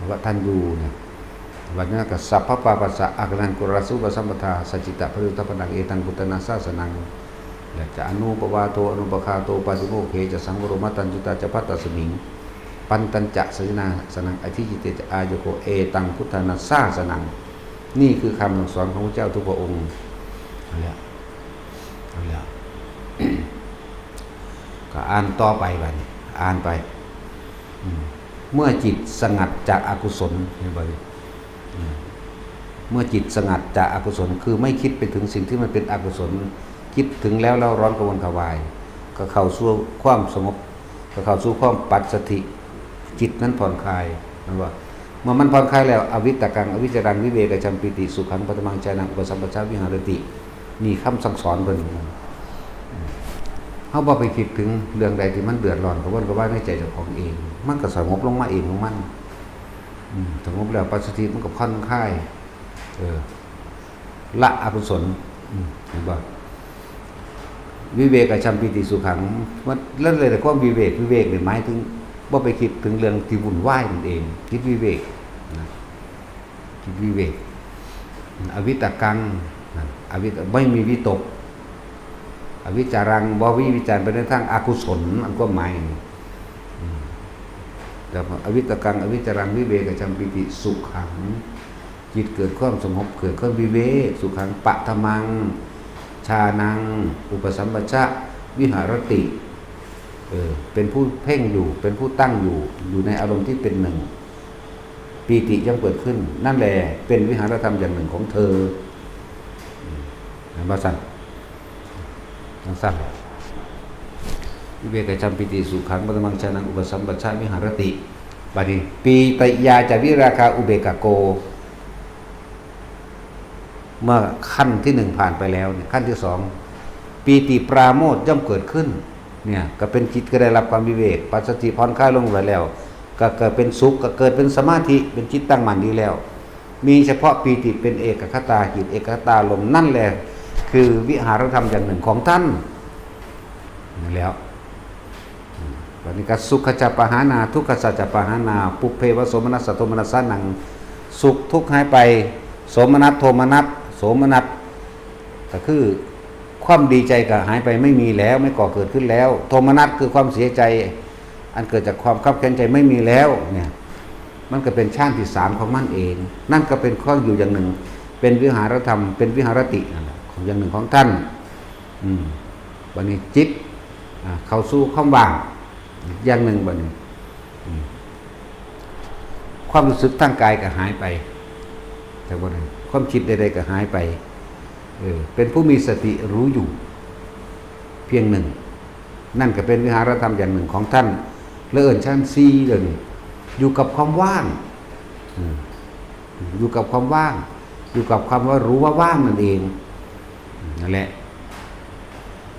วัฏฏันยูเนี่ย บัดนี้ก็ สัพพปาปัสสะอาคันตัง กุศลาสุปสัมปทา สัจจิตะปริยุทธปนัง เอตังพุทธานาสาสนัง และจะอนุปวาโท อนุปคาโต ปาติโมกเขจะ สังวโรมตัญญุตาจะ ภัตตัสมิง ปันตัญจะ สัจจินาสนัง อธิจิตเตจะ อาโยโก เอตังพุทธานาสาสนัง นี่คือคำสั่งสอนของพระเจ้าทุกพระองค์ เอาละ เอาละ ก็อ่านต่อไปบัดนี้ อ่านไป อืม เมื่อจิตสงัดจากอกุศล เห็นบ่นี่ อืม เมื่อจิตสงัดจากอกุศล คือไม่คิดไปถึงสิ่งที่มันเป็นอกุศล คิดถึงแล้วเร่าร้อนกระวนกระวาย ก็เข้าสู่ความสงบ ก็เข้าสู่ความปัสสัทธิ จิตนั้นผ่อนคลาย แม่นบ่ เมื่อมันผ่อนคลายแล้ว อวิตตกัง อวิจารัง วิเวกจัมปีติสุขัง ปัทมังฌานัง อุปสัมปชาวิหารติ นี่คำสั่งสอนเพิ่น เฮาบ่ไปคิดถึงเรื่องใดที่มันเดือดร้อนกระวนกระวายในใจเจ้าของเอง มันก็สงบลงมาเองของมัน อืม สงบแล้วปัสสัทธิมันก็ผ่อนคลาย เออ ละอกุศล อืม เห็นบ่ วิเวกจัมปีติสุขัง มัน แล้วเลยแต่ความวิเวก วิเวกเนี่ยหมายถึงบ่ไปคิดถึงเรื่องที่วุ่นวายนั่นเอง จิตวิเวก นะ จิตวิเวก อวิตกัง นะ อวิต ไม่มีวิตก อวิจารัง บ่วิวิจารไปในทางอกุศล อันความหมายนี่ อืม แต่ว่าอวิตกัง อวิจารัง วิเวกจัมปีติสุขัง จิตเกิดความสงบ เกิดความวิเวก สุขัง ปัทมังฌานัง อุปสัมปชะวิหารติ เออ เป็นผู้เพ่งอยู่ เป็นผู้ตั้งอยู่ อยู่ในอารมณ์ที่เป็นหนึ่ง ปีติย่อมเกิดขึ้น นั่นแหละเป็นวิหารธรรมอย่างหนึ่งของเธอ อืม เห็นบ่ซั่น จังซั่น วิเวกจัมปีติสุขัง ปัทมังฌานัง อุปสัมปชาวิหารติ บัดนี้ ปีติยาจะวิราคาอุเบกขาโก เมื่อขั้นที่หนึ่งผ่านไปแล้วเนี่ย ขั้นที่สอง ปีติปราโมทย์ย่อมเกิดขึ้น เนี่ย ก็เป็นจิตก็ได้รับความวิเวก ปัสสัทธิผ่อนคลายลงไปแล้ว ก็เกิดเป็นสุข ก็เกิดเป็นสมาธิ เป็นจิตตั้งมั่นดีแล้ว มีเฉพาะปีติเป็นเอกคตาจิต เอกคตารมณ์ นั่นแหละคือวิหารธรรมอย่างหนึ่งของท่าน นั่นแล้ว อืม บัดนี้ก็ สุขจะปะหานา ทุกขจะปะหานา ปุพเพวะโสมนัสสะโทมนัสสานัง สุขทุกข์หายไป โสมนัส โทมนัส โสมนัส ก็คือความดีใจก็หายไปไม่มีแล้ว ไม่ก่อเกิดขึ้นแล้ว โทมนัสคือความเสียใจ อันเกิดจากความคับแค้นใจไม่มีแล้วเนี่ย มันก็เป็นฌานที่สามของมันเอง นั่นก็เป็นเครื่องอยู่อย่างหนึ่ง เป็นวิหารธรรม เป็นวิหารตินั่นแหละ ของอย่างหนึ่งของท่าน อืม บัดนี้จิต อ่า เข้าสู่ความว่าง อย่างหนึ่งบัดนี้ อืม ความรู้สึกทางกายก็หายไป แต่ว่าความคิดใดๆก็หายไป เออ เป็นผู้มีสติรู้อยู่ เพียงหนึ่ง นั่นก็เป็นวิหารธรรมอย่างหนึ่งของท่าน และเอิ้นชั้นสี่เดี๋ยวนี้ อยู่กับความว่าง อืม อยู่กับความว่าง อยู่กับความว่ารู้ว่าว่างนั่นเอง นั่นแหละ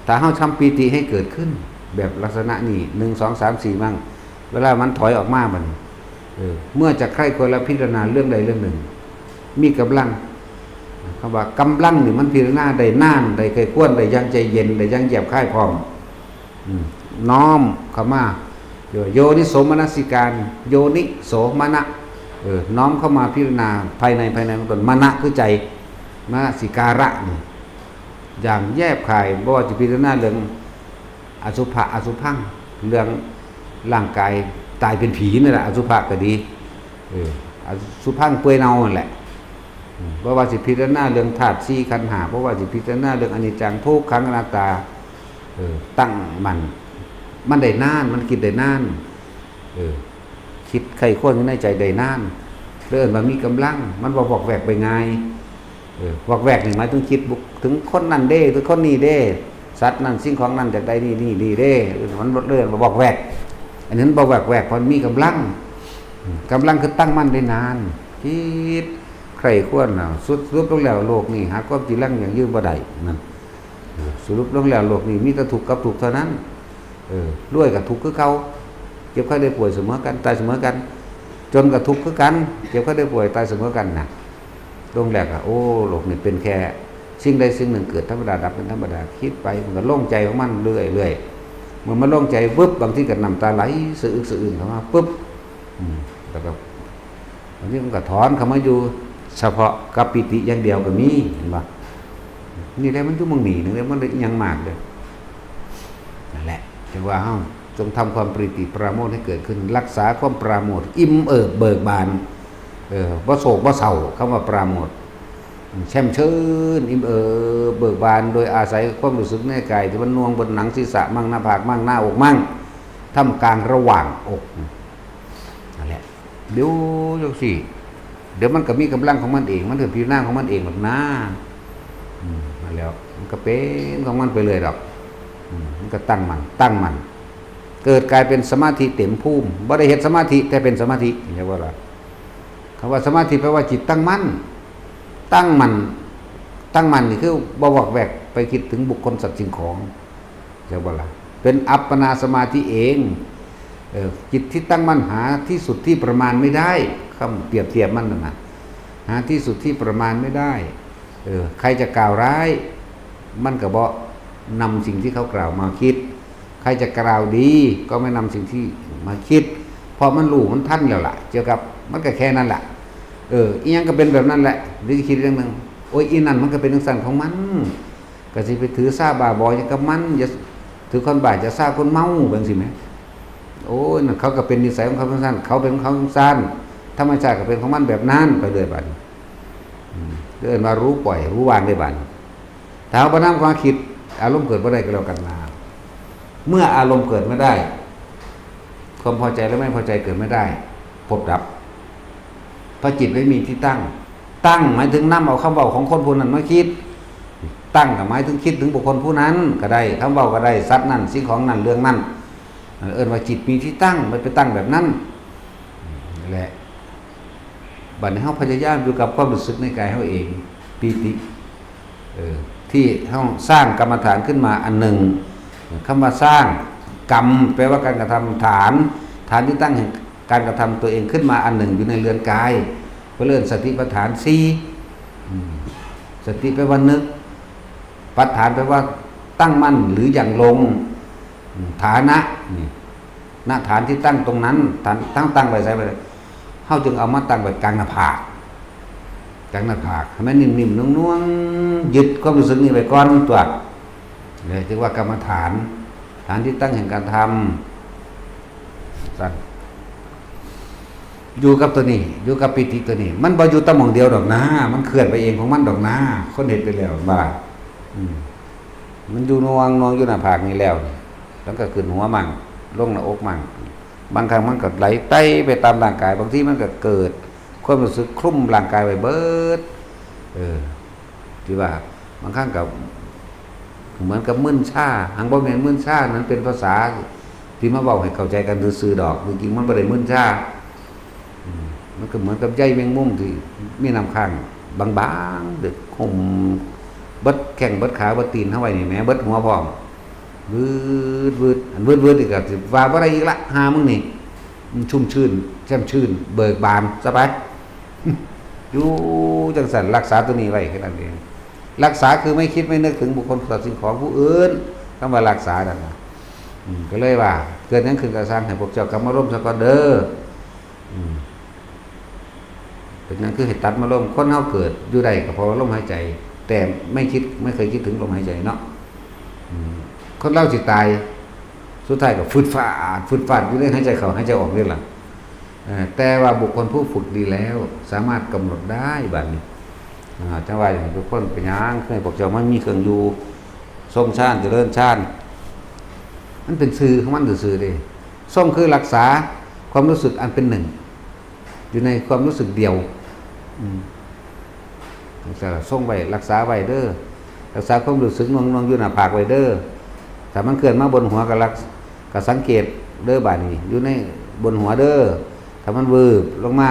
ถ้าเฮาทำปีติให้เกิดขึ้น แบบลักษณะนี้ หนึ่ง สอง สาม สี่ มั่ง เวลามันถอยออกมามัน เออ เมื่อจะใคร่ครวญและพิจารณาเรื่องใดเรื่องหนึ่ง มีกำลัง คำว่ากำลังนี่มันพิจารณาได้นาน ได้ใคร่ครวญ ได้อย่างใจเย็น ได้อย่างแยบคายพร้อม อืม น้อมเข้ามา โยนิโสมนสิการ โยนิโสมนะ เออ น้อมเข้ามาพิจารณาภายใน ภายในของตน มนะคือใจ มนสิการะนี่ อย่างแยบคาย บ่ว่าจะพิจารณาเรื่องอสุภะอสุภัง เรื่องร่างกายตายเป็นผีนั่นแหละ อสุภะก็ดี เออ อสุภังเปื่อยเน่านั่นแหละ อืม บ่ว่าสิพิจารณาเรื่องธาตุสี่ขันธ์ห้า บ่ว่าสิพิจารณาเรื่องอนิจจังทุกขังอนัตตา เออ ตั้งมั่น มันได้นาน มันคิดได้นาน เออ คิดใคร่ครวญอยู่ในใจได้นาน เลยเอิ้นว่ามีกำลัง มันบ่วอกแวกไปง่าย เออ วอกแวกนี่หมายถึงคิดบุกถึงคนนั่นเด้ ถึงคนนี้เด้ สัตว์นั่นสิ่งของนั่นอยากได้นี่นี่นี่เด้ เออ มันเลยเอิ้นว่าวอกแวก อันนี้มันบ่วอกแวก เพราะมันมีกำลัง อืม กำลังคือตั้งมั่นได้นาน คิดใคร่ครวญน่ะ สุด สรุปลงแล้วโลกนี้หาความจีรังยั่งยืนบ่ได้ นั่น เออ สรุปลงแล้วโลกนี้มีแต่ทุกข์กับทุกข์เท่านั้น เออ รวยกับทุกข์คือเก่า เจ็บไข้ได้ป่วยเสมอกัน ตายเสมอกัน จนกับทุกข์คือกัน เจ็บไข้ได้ป่วย ตายเสมอกันน่ะ ลงแล้วก็ โอ้ โลกนี้เป็นแค่สิ่งใดสิ่งหนึ่งเกิดธรรมดาดับเป็นธรรมดา คิดไปมันก็โล่งใจของมันเรื่อยๆ เมื่อมันโล่งใจปุ๊บ บางทีก็น้ำตาไหลสะอึกสะอื้นเข้ามาปุ๊บ อืม แล้วก็ บางทีมันก็ถอนเข้ามาอยู่เฉพาะกับปีติอย่างเดียวก็มี เห็นบ่ นี่แหละมันอยู่หม่องนี้ นี่แหละมันเลยอิหยังมากเลย นั่นแหละ ถือว่าเฮาจงทำความปีติปราโมทย์ให้เกิดขึ้น รักษาความปราโมทย์ อิ่มเอิบเบิกบาน เออ บ่โศกบ่เศร้า คำว่าปราโมทย์ แช่มชื่น อิ่มเอิบเบิกบาน โดยอาศัยความรู้สึกในกายที่มันน่วงบนหนังศีรษะมั่ง หน้าผากมั่ง หน้าอกมั่ง ท่ามกลางระหว่างอก นั่นแหละ เดี๋ยวจังซี่ เดี๋ยวมันก็มีกำลังของมันเอง มันก็พิจารณาของมันเองหรอกนะ อืม นั่นแหล้ว มันก็เป็นของมันไปเลยดอก อืม มันก็ตั้งมั่น ตั้งมั่น เกิดกลายเป็นสมาธิเต็มภูมิ บ่ได้เฮ็ดสมาธิ แต่เป็นสมาธิ เข้าใจบ่ล่ะ คำว่าสมาธิแปลว่าจิตตั้งมั่น ตั้งมั่น ตั้งมั่นนี่คือบ่วอกแวกไปคิดถึงบุคคลสัตว์สิ่งของ เข้าใจบ่ล่ะ เป็นอัปปนาสมาธิเอง เออ จิตที่ตั้งมั่นหาที่สุดที่ประมาณไม่ได้ คำเปรียบเทียบมันน่ะนะ หาที่สุดที่ประมาณไม่ได้ เออ ใครจะกล่าวร้าย มันก็บ่นำสิ่งที่เขากล่าวมาคิด ใครจะกล่าวดีก็ไม่นำสิ่งที่มาคิด เพราะมันรู้มันทันแล้วล่ะ เกี่ยวกับ มันก็แค่นั้นแหละ เออ อีหยังก็เป็นแบบนั้นแหละ หรือคิดเรื่องหนึ่ง โอ้ย อีนั่นมันก็เป็นจังซั่นของมัน ก็สิไปถือซาบ้าบอหยังกับมัน อย่าถือคนบ้า อย่าซาคนเมา จังซี่แหม โอ้ย นั่นเขาก็เป็นนิสัยของเขาจังซั่น เขาเป็นของเขาจังซั่น ธรรมชาติก็เป็นของมันแบบนั้น ไปเรื่อยบัดนี้ อืม เอิ้นว่ารู้ปล่อย รู้วางได้บัดนี้ ถ้าเฮาบ่นำความคิด อารมณ์เกิดบ่ได้ก็แล้วกันนะ เมื่ออารมณ์เกิดไม่ได้ ความพอใจและไม่พอใจเกิดไม่ได้ ภพดับ เพราะจิตไม่มีที่ตั้ง ตั้งหมายถึงนำเอาคำเว้าของคนผู้นั้นมาคิด ตั้งก็หมายถึงคิดถึงบุคคลผู้นั้นก็ได้ คำเว้าก็ได้ สัตว์นั้น สิ่งของนั้น เรื่องนั้น เอิ้นว่าจิตมีที่ตั้ง มันไปตั้งแบบนั้น นั่นแหละ บัดนี้เฮาพยายามอยู่กับความรู้สึกในกายเฮาเอง ปีติ เออ ที่เฮาสร้างกรรมฐานขึ้นมาอันหนึ่ง คำว่าสร้าง กรรม แปลว่าการกระทำ ฐาน ฐานที่ตั้งแห่งการกระทำตัวเองขึ้นมาอันหนึ่งอยู่ในเรือนกาย เพิ่นเอิ้นสติปัฏฐานสี่ อืม สติแปลว่านึก ปัฏฐานแปลว่าตั้งมั่นหรือหยั่งลง อืม ฐานะ นี่ ณ ฐานที่ตั้งตรงนั้น ฐาน ตั้ง ตั้งไว้ไสไว้ เฮาจึงเอามาตั้งไว้กลางหน้าผาก กลางหน้าผาก ให้มันนิ่มๆ นุ่มๆ ยึดความรู้สึกนี้ไว้ก่อนตั๊ว เนี่ย เรียกว่ากรรมฐาน ฐานที่ตั้งแห่งการทำ สั่น อยู่กับตัวนี้ อยู่กับปีติตัวนี้ มันบ่อยู่แต่หม่องเดียวดอกนะ มันเคลื่อนไปเองของมันดอกนะ คนเฮ็ดไปแล้ว บ่า อืม มันอยู่หน่วง หน่วงอยู่หน้าผากนี่แล้ว แล้วก็ขึ้นหัวมั่ง ลงหน้าอกมั่ง บางครั้งมันก็ไหลไตไปตามร่างกาย บางทีมันก็เกิดความรู้สึกคลุมร่างกายไว้เบิด เออ ที่ว่าบางครั้งก็เหมือนกับมึนชา หากบ่แม่นมึนชา นั้นเป็นภาษาที่มาเว้าให้เข้าใจกันซื่อๆดอก จริงๆมันบ่ได้มึนชา อืม มันก็เหมือนกับใยแมงมุมที่มีน้ำค้างบางๆเด็กห่มเบิดแข้งเบิดขาเบิดตีนเฮาไว้นี่แหม เบิดหัวพร้อม วืดวืด อันวืดวืดนี่ก็สิว่าบ่ได้อีกละ หามึงนี่ มันชุ่มชื่น แจ่มชื่น เบิกบาน สบาย อยู่จังซั่น รักษาตัวนี้ไว้แค่นั้นเอง รักษาคือไม่คิดไม่นึกถึงบุคคลสัตว์สิ่งของผู้อื่น คำว่ารักษานั่นนะ อืม ก็เลยว่า เกิดหยังขึ้นก็ซ่าง ให้พวกเจ้ากลับมาลมซะก่อนเด้อ อืม เป็นหยังคือให้ตัดมาลม คนเฮาเกิดอยู่ได้ก็เพราะว่าลมหายใจ แต่ไม่คิด ไม่เคยคิดถึงลมหายใจเนาะ อืม คนเราสิตาย สุดท้ายก็ฟึดฟาด ฟึดฟาดอยู่ในหายใจเข้าหายใจออกนี่ล่ะ เอ่อ แต่ว่าบุคคลผู้ฝึกดีแล้ว สามารถกำหนดได้บัดนี้ อ่า จังว่าอย่างทุกคนเป็นหยัง คือพวกเจ้ามันมีเครื่องอยู่ ทรงฌาน เจริญฌาน มันเป็นชื่อของมันซื่อๆเด้ ทรงคือรักษาความรู้สึกอันเป็นหนึ่ง อยู่ในความรู้สึกเดียว อืม รักษา ทรงไว้ รักษาไว้เด้อ รักษาความรู้สึกหน่วงๆอยู่หน้าผากไว้เด้อ ถ้ามันเคลื่อนมาบนหัวก็รัก ก็สังเกตเด้อบาดนี้ อยู่ในบนหัวเด้อ ถ้ามันวืบลงมา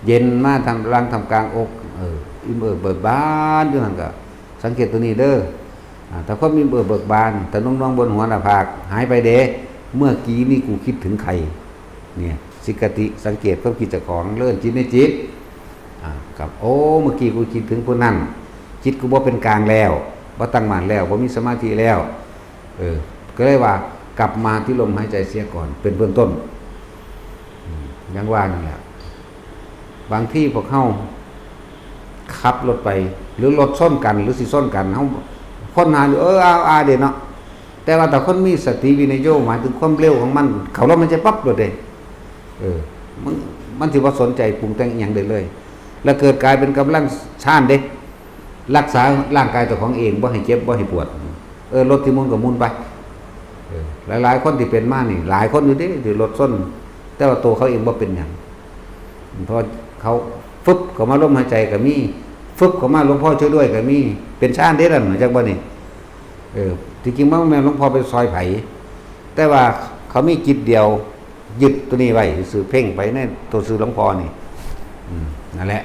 เย็นมาทางหลังท่ามกลางอก เออ อิ่มเอิบเบิกบานอยู่นั่นก็สังเกตตัวนี้เด้อ อ่า ถ้าความอิ่มเอิบเบิกบาน ถ้าหน่วงๆบนหัวหน้าผาก หายไปเด้ เมื่อกี้นี่กูคิดถึงใคร เนี่ย สิกติ สังเกตความคิดเจ้าของ เริ่มจิตในจิต อ่า กับ โอ้ เมื่อกี้กูคิดถึงผู้นั้น จิตกูบ่เป็นกลางแล้ว บ่ตั้งมั่นแล้ว บ่มีสมาธิแล้ว เออ ก็เลยว่ากลับมาที่ลมหายใจเสียก่อน เป็นเบื้องต้น อืม ยังว่านั่นแหละ บางทีพวกเฮาขับรถไป หรือรถชนกัน หรือสิชนกัน เฮาค้นหาอยู่ เออ เอา อา เด้เนาะ แต่ว่าถ้าคนมีสติวินัยโย หมายถึงความเร็วของมัน เข้าลมหายใจปั๊บโลดเด้ เออ มัน มันสิบ่สนใจปรุงแต่งอิหยังได้เลย แล้วเกิดกลายเป็นกำลังฌานเด้ รักษาร่างกายเจ้าของเอง บ่ให้เจ็บ บ่ให้ปวด เออ รถที่หมุนก็หมุนไป เออ หลายๆคนที่เป็นมานี่ หลายคนอยู่เด้ ที่รถชน แต่ว่าตัวเขาเองบ่เป็นหยัง เพราะเขาฟึบเข้ามาลมหายใจก็มี ฟึบเข้ามาหลวงพ่อช่วยด้วยก็มี เป็นฌานเด้ล่ะ จักบ่นี่ เออ ที่จริงมันบ่แม่นหลวงพ่อไปซอยไผ แต่ว่าเขามีจิตเดียว ยึดตัวนี้ไว้ซื่อ เพ่งไปในตัวซื่อหลวงพ่อนี่ อืม นั่นแหละ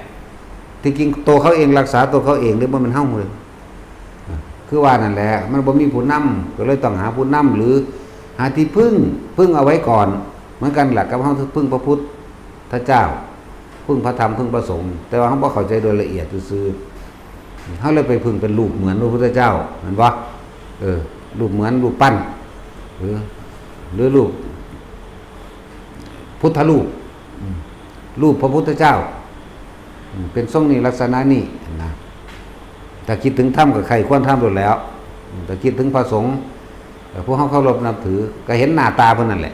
ที่จริงตัวเขาเองรักษาตัวเขาเองเด้ บ่แม่นเฮาเลย อ่ะ คือว่านั่นแหละ มันบ่มีผู้นำ ก็เลยต้องหาผู้นำ หรือหาที่พึ่ง พึ่งเอาไว้ก่อน เหมือนกันแหละกับเฮาพึ่งพระพุทธเจ้า พึ่งพระธรรม พึ่งพระสงฆ์ แต่ว่าเฮาบ่เข้าใจโดยละเอียดซื่อๆ เฮาเลยไปพึ่งเป็นรูปเหมือนพระพุทธเจ้า แม่นบ่ เออ รูปเหมือน รูปปั้น หรือ หรือรูป พุทธรูป อืม รูปพระพุทธเจ้า อืม เป็นทรงนี้ลักษณะนี้นะ ถ้าคิดถึงธรรมก็ใคร่ควรธรรมโลดแหล้ว อืม ถ้าคิดถึงพระสงฆ์ เอ่อ พวกเฮาเคารพนับถือ ก็เห็นหน้าตาเพิ่นนั่นแหละ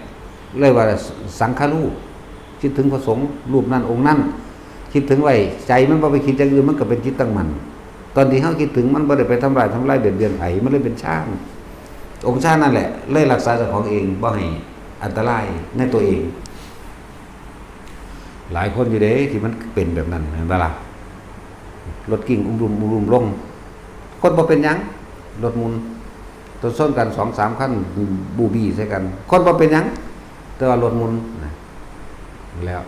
เลยว่าสังฆรูป คิดถึงพระสงฆ์รูปนั้นองค์นั้น คิดถึงไว้ ใจมันบ่ไปคิดอย่างอื่น มันก็เป็นจิตตั้งมั่น ตอนที่เฮาคิดถึงมันบ่ได้ไปทำร้าย ทำลายเบียดเบียนไผ มันเลยเป็นฌาน องค์ฌานนั่นแหละ เลยรักษาเจ้าของเอง บ่ให้อันตรายในตัวเอง หลายคนอยู่เด้ที่มันเป็นแบบนั้น เห็นบ่ล่ะ รถกิ้งอุ้มลุมอุ้มลุมลง คนบ่เป็นหยัง รถหมุน รถชนกันสองสามคัน บูบีใส่กัน คนบ่เป็นหยัง แต่ว่ารถหมุนนะ แล้ว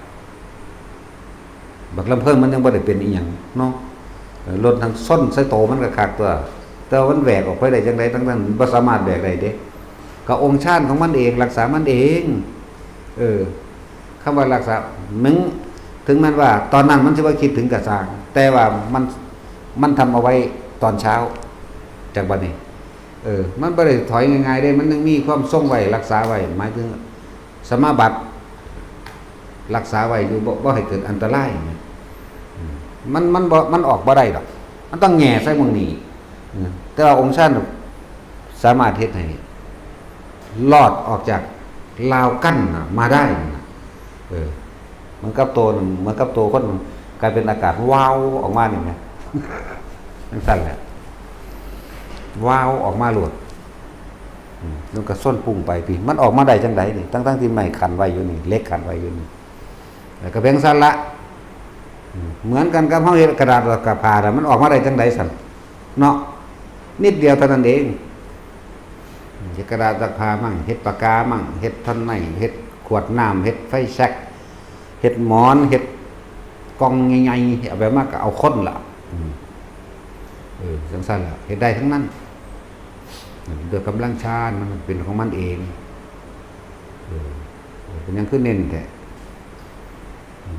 บักลำเพิ่นมันยังบ่ได้เป็นอีหยังเนาะ เออ รถทั้งชนใส่โตมันก็คักตัว แต่ว่ามันแหวกออกไปได้จังได๋ ทั้งนั้นบ่สามารถแหวกได้เด้ ก็องค์ฌานของมันเอง รักษามันเอง เออ คำว่ารักษา มึง ถึงแม้นว่าตอนนั้นมันสิว่าคิดถึงกะซ่าง แต่ว่ามัน มันทำเอาไว้ตอนเช้า จากบัดนี้ เออ มันบ่ได้ถอยง่ายๆเด้ มันยังมีความทรงไว้ รักษาไว้ หมายถึงสมาบัติ รักษาไว้อยู่ บ่ บ่ให้เกิดอันตรายนะ อืม มัน มันบ่ มันออกบ่ได้ดอก มันต้องแหย่ใส่หม่องนี้ อืม แต่ว่าองค์ฌานสามารถเฮ็ดให้รอดออกจากราวกั้นน่ะมาได้น่ะ เออ เหมือนกับตัวหนึ่ง เหมือนกับตัวคนกลายเป็นอากาศว้าวออกมานี่ไง จังซั่นแหละ ว้าวออกมาโลด อืม มันก็ส่วนปรุงไปพี่ มันออกมาได้จังใดนี่ ทั้งๆที่ไม้ขันไว้อยู่นี่ เหล็กขันไว้อยู่นี่ แล้วก็แบ่งซั่นละ อืม เหมือนกันกับเฮาเฮ็ดกระดาษกับผ้าน่ะ มันออกมาได้จังใดซั่น เนาะ นิดเดียวเท่านั้นเอง เฮ็ดกระดาษซักผ้ามั่ง เฮ็ดปากกามั่ง เฮ็ดท่อนไม้ เฮ็ดขวดน้ำ เฮ็ดไฟแช็ก เฮ็ดหมอน เฮ็ดกล่องใหญ่ๆ เอาไปมาก็เอาคนละ อืม เออ จังซั่นล่ะ เฮ็ดได้ทั้งนั้น ด้วยกำลังฌานมันเป็นของมันเอง เออ เป็นหยังคือเน้นแท้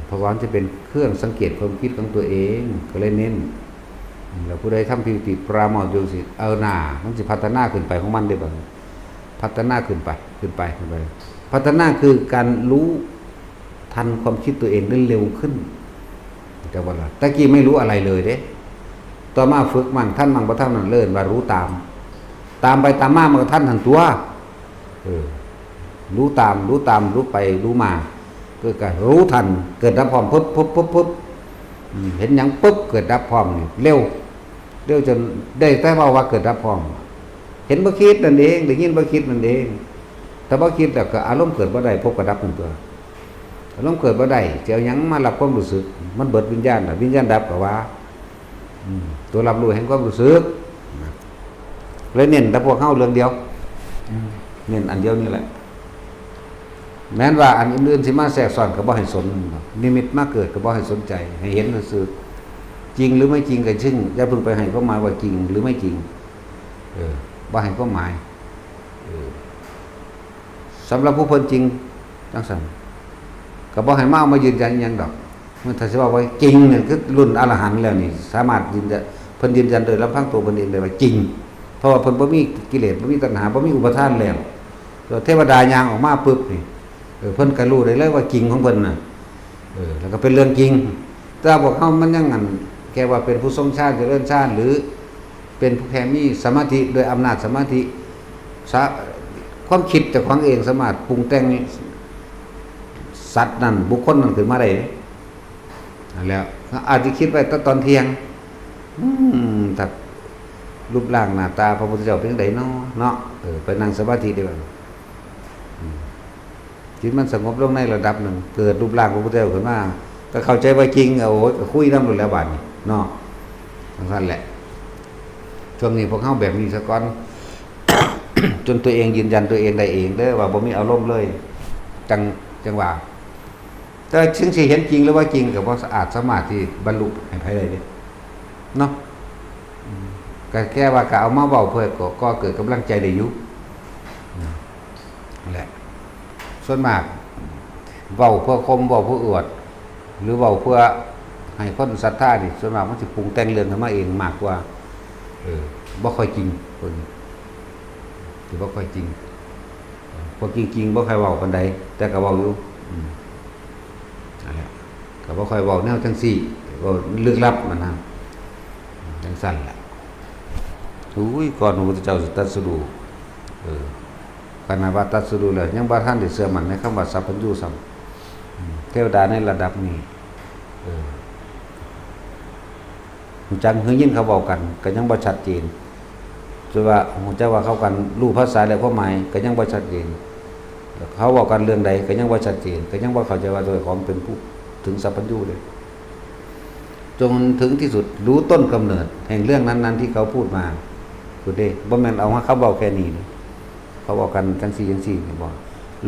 เพราะว่ามันจะเป็นเครื่องสังเกตความคิดของตัวเอง ก็เลยเน้น แล้วผู้ใดทำปีติปราโมทย์อยู่สิ เอาหน้า มันสิพัฒนาขึ้นไปของมันเด้บัดนี้ พัฒนาขึ้นไป ขึ้นไป ขึ้นไป พัฒนาคือการรู้ทันความคิดตัวเองได้เร็วขึ้น แต่ว่าล่ะ ตะกี้ไม่รู้อะไรเลยเด้ ต่อมาฝึกมั่ง ทันมั่ง บ่ทันนั่น เอิ้นว่ารู้ตาม ตามไปตามมามันก็ทันหั้นตั่ว เออ รู้ตาม รู้ตาม รู้ไป รู้มา ก็ ก็รู้ทัน เกิดดับพร้อม ปุ๊บ ปุ๊บ ปุ๊บ ปุ๊บ อืม เห็นหยังปุ๊บ เกิดดับพร้อมนี่ เร็ว เร็วจนได้แต่เว้าว่าเกิดดับพร้อม เห็นบ่คิดนั่นเอง ได้ยินบ่คิดนั่นเอง ถ้าบ่คิดแล้วก็อารมณ์เกิดบ่ได้ พบกับดับนั่นตั่ว อารมณ์เกิดบ่ได้ สิเอาหยังมารับความรู้สึก มันเบิดวิญญาณล่ะ วิญญาณดับก็ว่า อืม ตัวรับรู้แห่งความรู้สึก นะ เลยเน้นแต่พวกเฮาเรื่องเดียว อืม เน้นอันเดียวนี่แหละ แม้นว่าอันอื่นๆสิมาแทรกซ้อนก็บ่ให้สน นิมิตมาเกิดก็บ่ให้สนใจ ให้เห็นซื่อๆ จริงหรือไม่จริงก็ซึ่งอย่าเพิ่งไปให้ความหมายว่าจริงหรือไม่จริง เออ บ่ให้ความหมาย เออ สำหรับผู้เพิ่นจริงจังซั่น ก็บ่ให้มาเอามายืนยันอิหยังดอก มันถ้าสิว่าว่าจริงเนี่ยคือรุ่นอรหันต์แล้วนี่ สามารถยืนยัน เพิ่นยืนยันโดยลำพังตัวเพิ่นเองได้ว่าจริง เพราะว่าเพิ่นบ่มีกิเลส บ่มีตัณหา บ่มีอุปาทานแล้ว แล้วเทวดาย่างออกมาปุ๊บนี่ เออ เพิ่นก็รู้ได้เลยว่าจริงของเพิ่นน่ะ เออ แล้วก็เป็นเรื่องจริง แต่พวกเฮามันยังอัน แค่ว่าเป็นผู้ทรงฌานเจริญฌาน หรือเป็นผู้แค่มีสมาธิ ด้วยอำนาจสมาธิ สะ- ความคิดเจ้าของเองสามารถปรุงแต่งสัตว์นั่น บุคคลนั่นขึ้นมาได้ นั่นแหละ อาจจะคิดไว้ตั้งตอนเที่ยง อืม ถ้ารูปร่างหน้าตาพระพุทธเจ้าเป็นจั่งใดน้อ เนาะ เออ ไปนั่งสมาธิดีกว่า อืม จิตมันสงบลงในระดับหนึ่ง เกิดรูปร่างพระพุทธเจ้าขึ้นมา ก็เข้าใจว่าจริง เอา โอ้ย ก็คุยนำโลดแหล้วบาดนี้ เนาะ จังซั่นแหละ ช่วงนี้พวกเฮาแบบนี้ซะก่อน จนตัวเองยืนยันตัวเองได้เองเด้อ ว่าบ่มีอารมณ์เลย จัง- จังว่า แต่ถึงสิเห็นจริงหรือว่าจริงก็บ่อาจสามารถที่บรรลุให้ไผได้เด้ เนาะ อืม ก็แค่ว่าก็เอามาเว้าเพื่อก่อ- ก่อเกิดกำลังใจได้อยู่ อืม นั่นแหละ ส่วนมาก เว้าเพื่อข่ม เว้าเพื่ออวด หรือเว้าเพื่อให้คนศรัทธานี่ ส่วนมากมันสิปรุงแต่งเรื่องขึ้นมาเองมากกว่า เออ บ่ค่อยจริง คนนี้ สิบ่ค่อยจริง พวกจริงๆ บ่ค่อยเว้าปานใด แต่ก็เว้าอยู่ อืม นั่นแหละ ก็บ่ค่อยเว้าแนวจังซี่ เว้าลึกลับมันนะ จังซั่นล่ะ อุ้ย ก่อนพระพุทธเจ้าสิตรัสรู้ เออ ขนาดว่าตรัสรู้แล้ว ยังบ่ทันได้เชื่อมั่นในคำว่าสัพพัญญูซ้ำ อืม เทวดาในระดับนี้ เออ ฮู้จัก คือยินเขาเว้ากัน ก็ยังบ่ชัดเจน จนว่าฮู้จักว่าเขากันรู้ภาษาและความหมาย ก็ยังบ่ชัดเจน เขาเว้ากันเรื่องใด ก็ยังบ่ชัดเจน ก็ยังบ่เข้าใจว่าตัวของเป็นผู้ถึงสัพพัญญูเลย จนถึงที่สุด รู้ต้นกำเนิดแห่งเรื่องนั้นๆ ที่เขาพูดมา พุ้นเด้ บ่แม่นเอามาคำเว้าแค่นี้เด้ เขาเว้ากันจังซี่จังซี่นี่บ่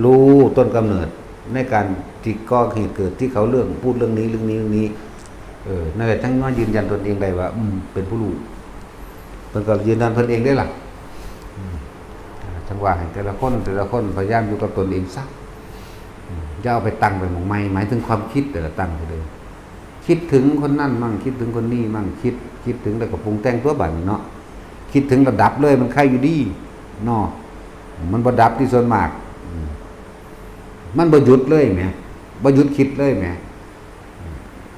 รู้ต้นกำเนิดในการที่ก่อเหตุเกิดที่เขาเรื่องพูดเรื่องนี้ เรื่องนี้ เรื่องนี้ เออ นั่นแหละ จั่งมายืนยันตนเองได้ว่า อืม เป็นผู้รู้ เพิ่นก็ยืนยันเพิ่นเองได้ล่ะ อืม จั่งว่าให้แต่ละคน แต่ละคนพยายามอยู่กับตนเองซะ อืม อย่าเอาไปตั้งไปหม่องใหม่ หมายถึงความคิดแต่ละตั้งไปเลย คิดถึงคนนั้นมั่ง คิดถึงคนนี้มั่ง คิด- คิดถึงแล้วก็ปรุงแต่งตัวบัดนี้เนาะ คิดถึงระดับเลย มันใครอยู่ดีเนาะ มันบ่ดับที่ส่วนมาก อืม มันบ่หยุดเลยแหม บ่หยุดคิดเลยแหม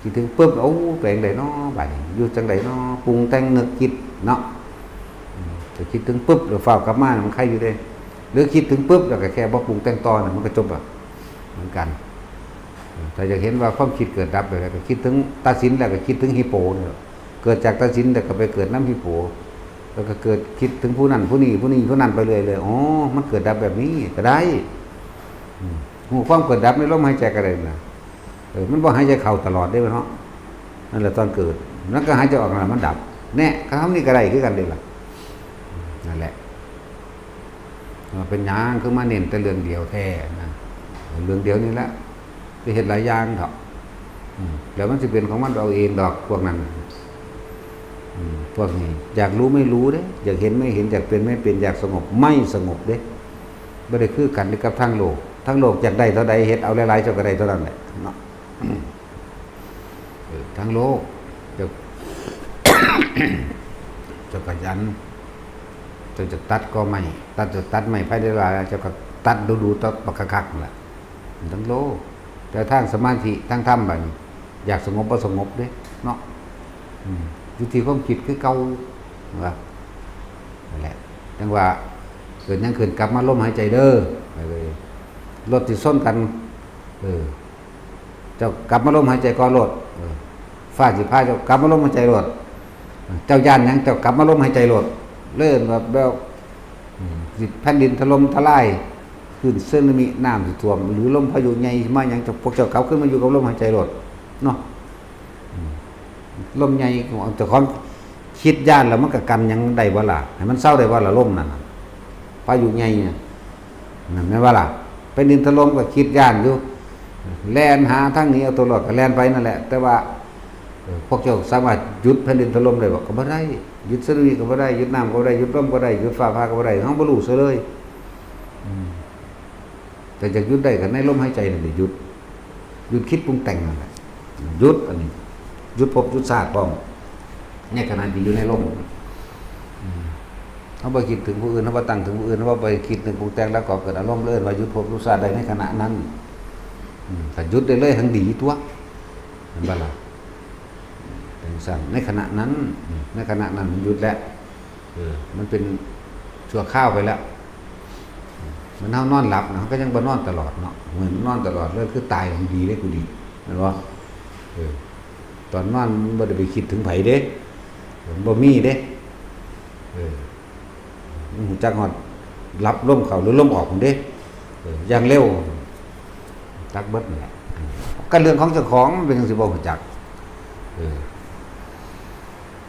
คิดถึงปุ๊บ โอ้ เป็นจั่งใดน้อ บัดนี้ อยู่จั่งใดน้อ ปรุงแต่งนึกคิดเนาะ อืม แต่คิดถึงปุ๊บ แล้วฟ้าวกลับมา มันใครอยู่เด้ หรือคิดถึงปุ๊บ แล้วก็แค่บ่ปรุงแต่งต่อน่ะ มันก็จบอะ เหมือนกัน ถ้าอยากเห็นว่าความคิดเกิดดับแบบใด ก็คิดถึง ตัดสินแล้วก็คิดถึงฮิปโปนี่แหละ เกิดจากตัดสินแล้วก็ไปเกิดนำฮิปโป แล้วก็เกิดคิดถึงผู้นั้นผู้นี้ ผู้นี้ผู้นั้นไปเรื่อยเลย อ๋อ มันเกิดดับแบบนี้ก็ได้ อืม ฮู้ความเกิดดับในลมหายใจก็ได้นะ เออ มันบ่หายใจเข้าตลอดเด้เนาะ นั่นแหละตอนเกิด มันก็หายใจออกนั่นแหละมันดับ แน่ คำนี้ก็ได้คือกันเด้ล่ะ นั่นแหละ ว่าเป็นหยังคือมาเน้นแต่เรื่องเดียวแท้นะ เรื่องเดียวนี่แหละ ไปเฮ็ดหลายอย่างเถาะ อืม แล้วมันสิเป็นของมันเอาเองดอกพวกนั้น อืม พวกนี้ อยากรู้ไม่รู้เด้ อยากเห็นไม่เห็น อยากเป็นไม่เป็น อยากสงบไม่สงบเด้ บ่ได้คือกันกับทางโลก ทางโลกอยากได้เท่าใด เฮ็ดเอาหลายๆ เจ้าก็ได้เท่านั้นแหละเนาะ เออ ทางโลก เจ้า เจ้าขยัน เจ้าจะตัดกอไม้ ตัด จะตัดไม้ไผ่ได้หลาย เจ้าก็ตัดดูๆ ตัดบักคักๆ นั่นแหละ มันทั้งโลก แต่ทางสมาธิ ทางธรรมบัดนี้ อยากสงบบ่สงบเด้ เนาะ อืม อยู่ที่ความคิดคือเก่า ว่า นั่นแหละ จังว่า เกิดหยังขึ้นกลับมาลมหายใจเด้อ ไปเลย รถสิชนกัน เออ เจ้ากลับมาลมหายใจก่อนโลด เออ ฟ้าสิผ่า เจ้ากลับมาลมหายใจโลด เจ้าย้านหยัง เจ้ากลับมาลมหายใจโลด เลยว่าแบบ อืม สิแผ่นดินถล่มทลาย คลื่นสึนามิ น้ำสิท่วม หรือลมพายุใหญ่มาหยัง เจ้า พวกเจ้ากลับคืนมาอยู่กับลมหายใจโลด เนาะ อืม ลมใหญ่ เจ้าของคิดย้านแล้วมันก็กันหยังได้บ่ล่ะ ให้มันเซาได้บ่ล่ะ ลมนั่นน่ะ พายุใหญ่น่ะ นั่นแม่นบ่ล่ะ แผ่นดินถล่มก็คิดย้านอยู่ แล่นหาทางหนีเอาตัวรอดก็แล่นไปนั่นแหละ แต่ว่า เออ พวกเจ้าสามารถหยุดแผ่นดินถล่มได้บ่ ก็บ่ได้ หยุดสึนามิก็บ่ได้ หยุดน้ำก็บ่ได้ หยุดลมก็ได้ หยุดฟ้าผ่าก็บ่ได้ เฮาบ่รู้ซะเลย อืม แต่จะหยุดได้ก็ในลมหายใจนั่นแหละหยุด หยุดคิดปรุงแต่งนั่นแหละ หยุดอันนี้ หยุดภพหยุดชาติพร้อม ในขณะที่อยู่ในลม อืม เฮาบ่คิดถึงผู้อื่น เฮาบ่ตั้งถึงผู้อื่น เฮาบ่ไปคิดนึกปรุงแต่ง แล้วก็เกิดอารมณ์ เอิ้นว่าหยุดภพหยุดชาติได้ในขณะนั้น อืม ถ้าหยุดได้เลย หั้งดีตั๊ว เห็นบ่ล่ะ เป็นซั่น ในขณะนั้น อืม ในขณะนั้นมันหยุดแล้ว เออ มันเป็นชั่วคราวไปแล้ว มันเฮานอนหลับนะ เฮาก็ยังบ่นอนตลอดเนาะ เหมือนนอนตลอดเลย คือตายของดีเด้กูดี แม่นบ่ เออ ตอนนอนมันบ่ได้ไปคิดถึงไผเด้ มันบ่มีเด้ เออ มันรู้จักฮอดหลับลมเข้าหรือลมออกพุ้นเด้ เออ อย่างเร็ว จักเบิดนั่นแหละ ก็เรื่องของเจ้าของมันเป็นจั่งซี้บ่รู้จัก เออ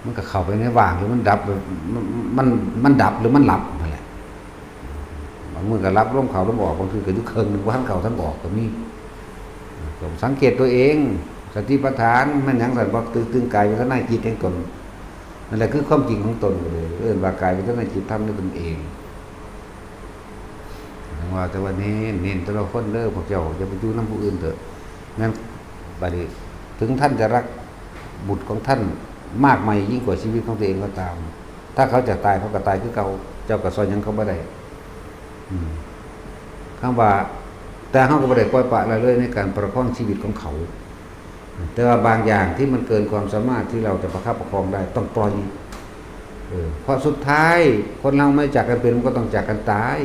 มันก็เข้าไปในว่าง หรือมันดับ มัน มัน มันดับหรือมันหลับนั่นแหละ บางมื้อก็หลับลมเข้าลมออก บางทีก็อยู่ครึ่งหนึ่ง บ่ทันเข้าทันออกก็มี ต้องสังเกตตัวเอง สติปัฏฐาน แม่นหยังซั่น บ่ ตึง ตึงกายเวทนาจิตแห่งตน นั่นแหละคือความจริงของตนเลย เอิ้นว่ากายเวทนาจิตธรรมในตนเอง จั่งว่าแต่ว่าเน้น เน้นแต่ละคนเด้อ พวกเจ้าอย่าไปอยู่นำผู้อื่นเถาะ แม่น บัดนี้ ถึงท่านจะรักบุตรของท่านมากมายยิ่งกว่าชีวิตของตัวเองก็ตาม ถ้าเขาจะตายเขาก็ตายคือเก่า เจ้าก็ซ่อนหยังเขาบ่ได้ อืม คำว่า แต่เฮาก็บ่ได้ปล่อยปละละเลยในการประคองชีวิตของเขา แต่ว่าบางอย่างที่มันเกินความสามารถที่เราจะประคับประคองได้ต้องปล่อย เออ เพราะสุดท้ายคนเราไม่จากกันเป็นมันก็ต้องจากกันตาย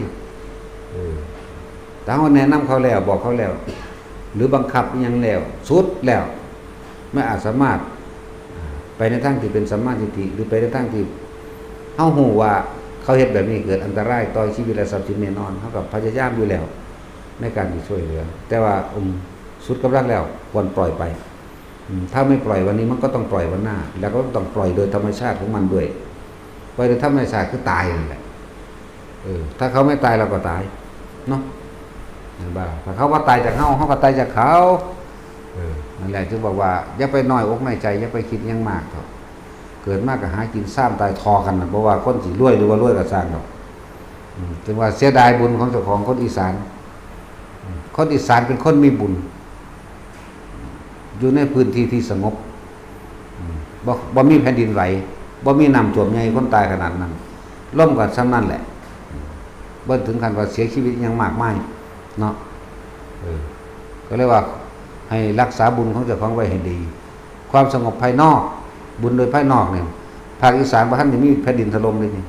เออ ถ้าเฮาแนะนำเขาแล้ว บอกเขาแล้ว หรือบังคับอิหยังแล้ว สุดแล้ว ไม่อาจสามารถ ไปในทางที่เป็นสัมมาทิฏฐิ หรือไปในทางที่เฮาฮู้ว่าเขาเฮ็ดแบบนี้เกิดอันตรายต่อชีวิตและทรัพย์สินแน่นอน เฮาก็พยายามอยู่แล้ว ในการที่ช่วยเหลือ แต่ว่า อืม สุดกำลังแล้ว ควรปล่อยไป อืม ถ้าไม่ปล่อยวันนี้มันก็ต้องปล่อยวันหน้า แล้วก็ต้องปล่อยโดยธรรมชาติของมันด้วย ปล่อยโดยธรรมชาติคือตายนั่นแหละ เออ ถ้าเขาไม่ตายเราก็ตาย เนาะ เห็นบ่ล่ะ ถ้าเขาว่าตายจากเฮา เฮาก็ตายจากเขา เออ นั่นแหละจึงบอกว่า อย่าไปน้อยอกน้อยใจ อย่าไปคิดหยังมากเถาะ เกิดมาก็หากินซ้ำตายทอกันน่ะ บ่ว่าคนสิรวยหรือว่ารวยก็ซ่างดอก อืม จึงว่าเสียดายบุญของเจ้าของคนอีสาน อืม คนอีสานเป็นคนมีบุญ อยู่ในพื้นที่ที่สงบ อืม บ่ บ่มีแผ่นดินไหว บ่มีน้ำท่วมใหญ่ คนตายขนาดนั้น ลมก็ส่ำนั้นแหละ อืม บ่ถึงขั้นว่าเสียชีวิตหยังมากมาย เนาะ เออ ก็เลยว่าให้รักษาบุญของเจ้าของไว้ให้ดี ความสงบภายนอก บุญโดยภายนอกเนี่ย ภาคอีสานบ่ทันได้มีแผ่นดินถล่มเลยนี่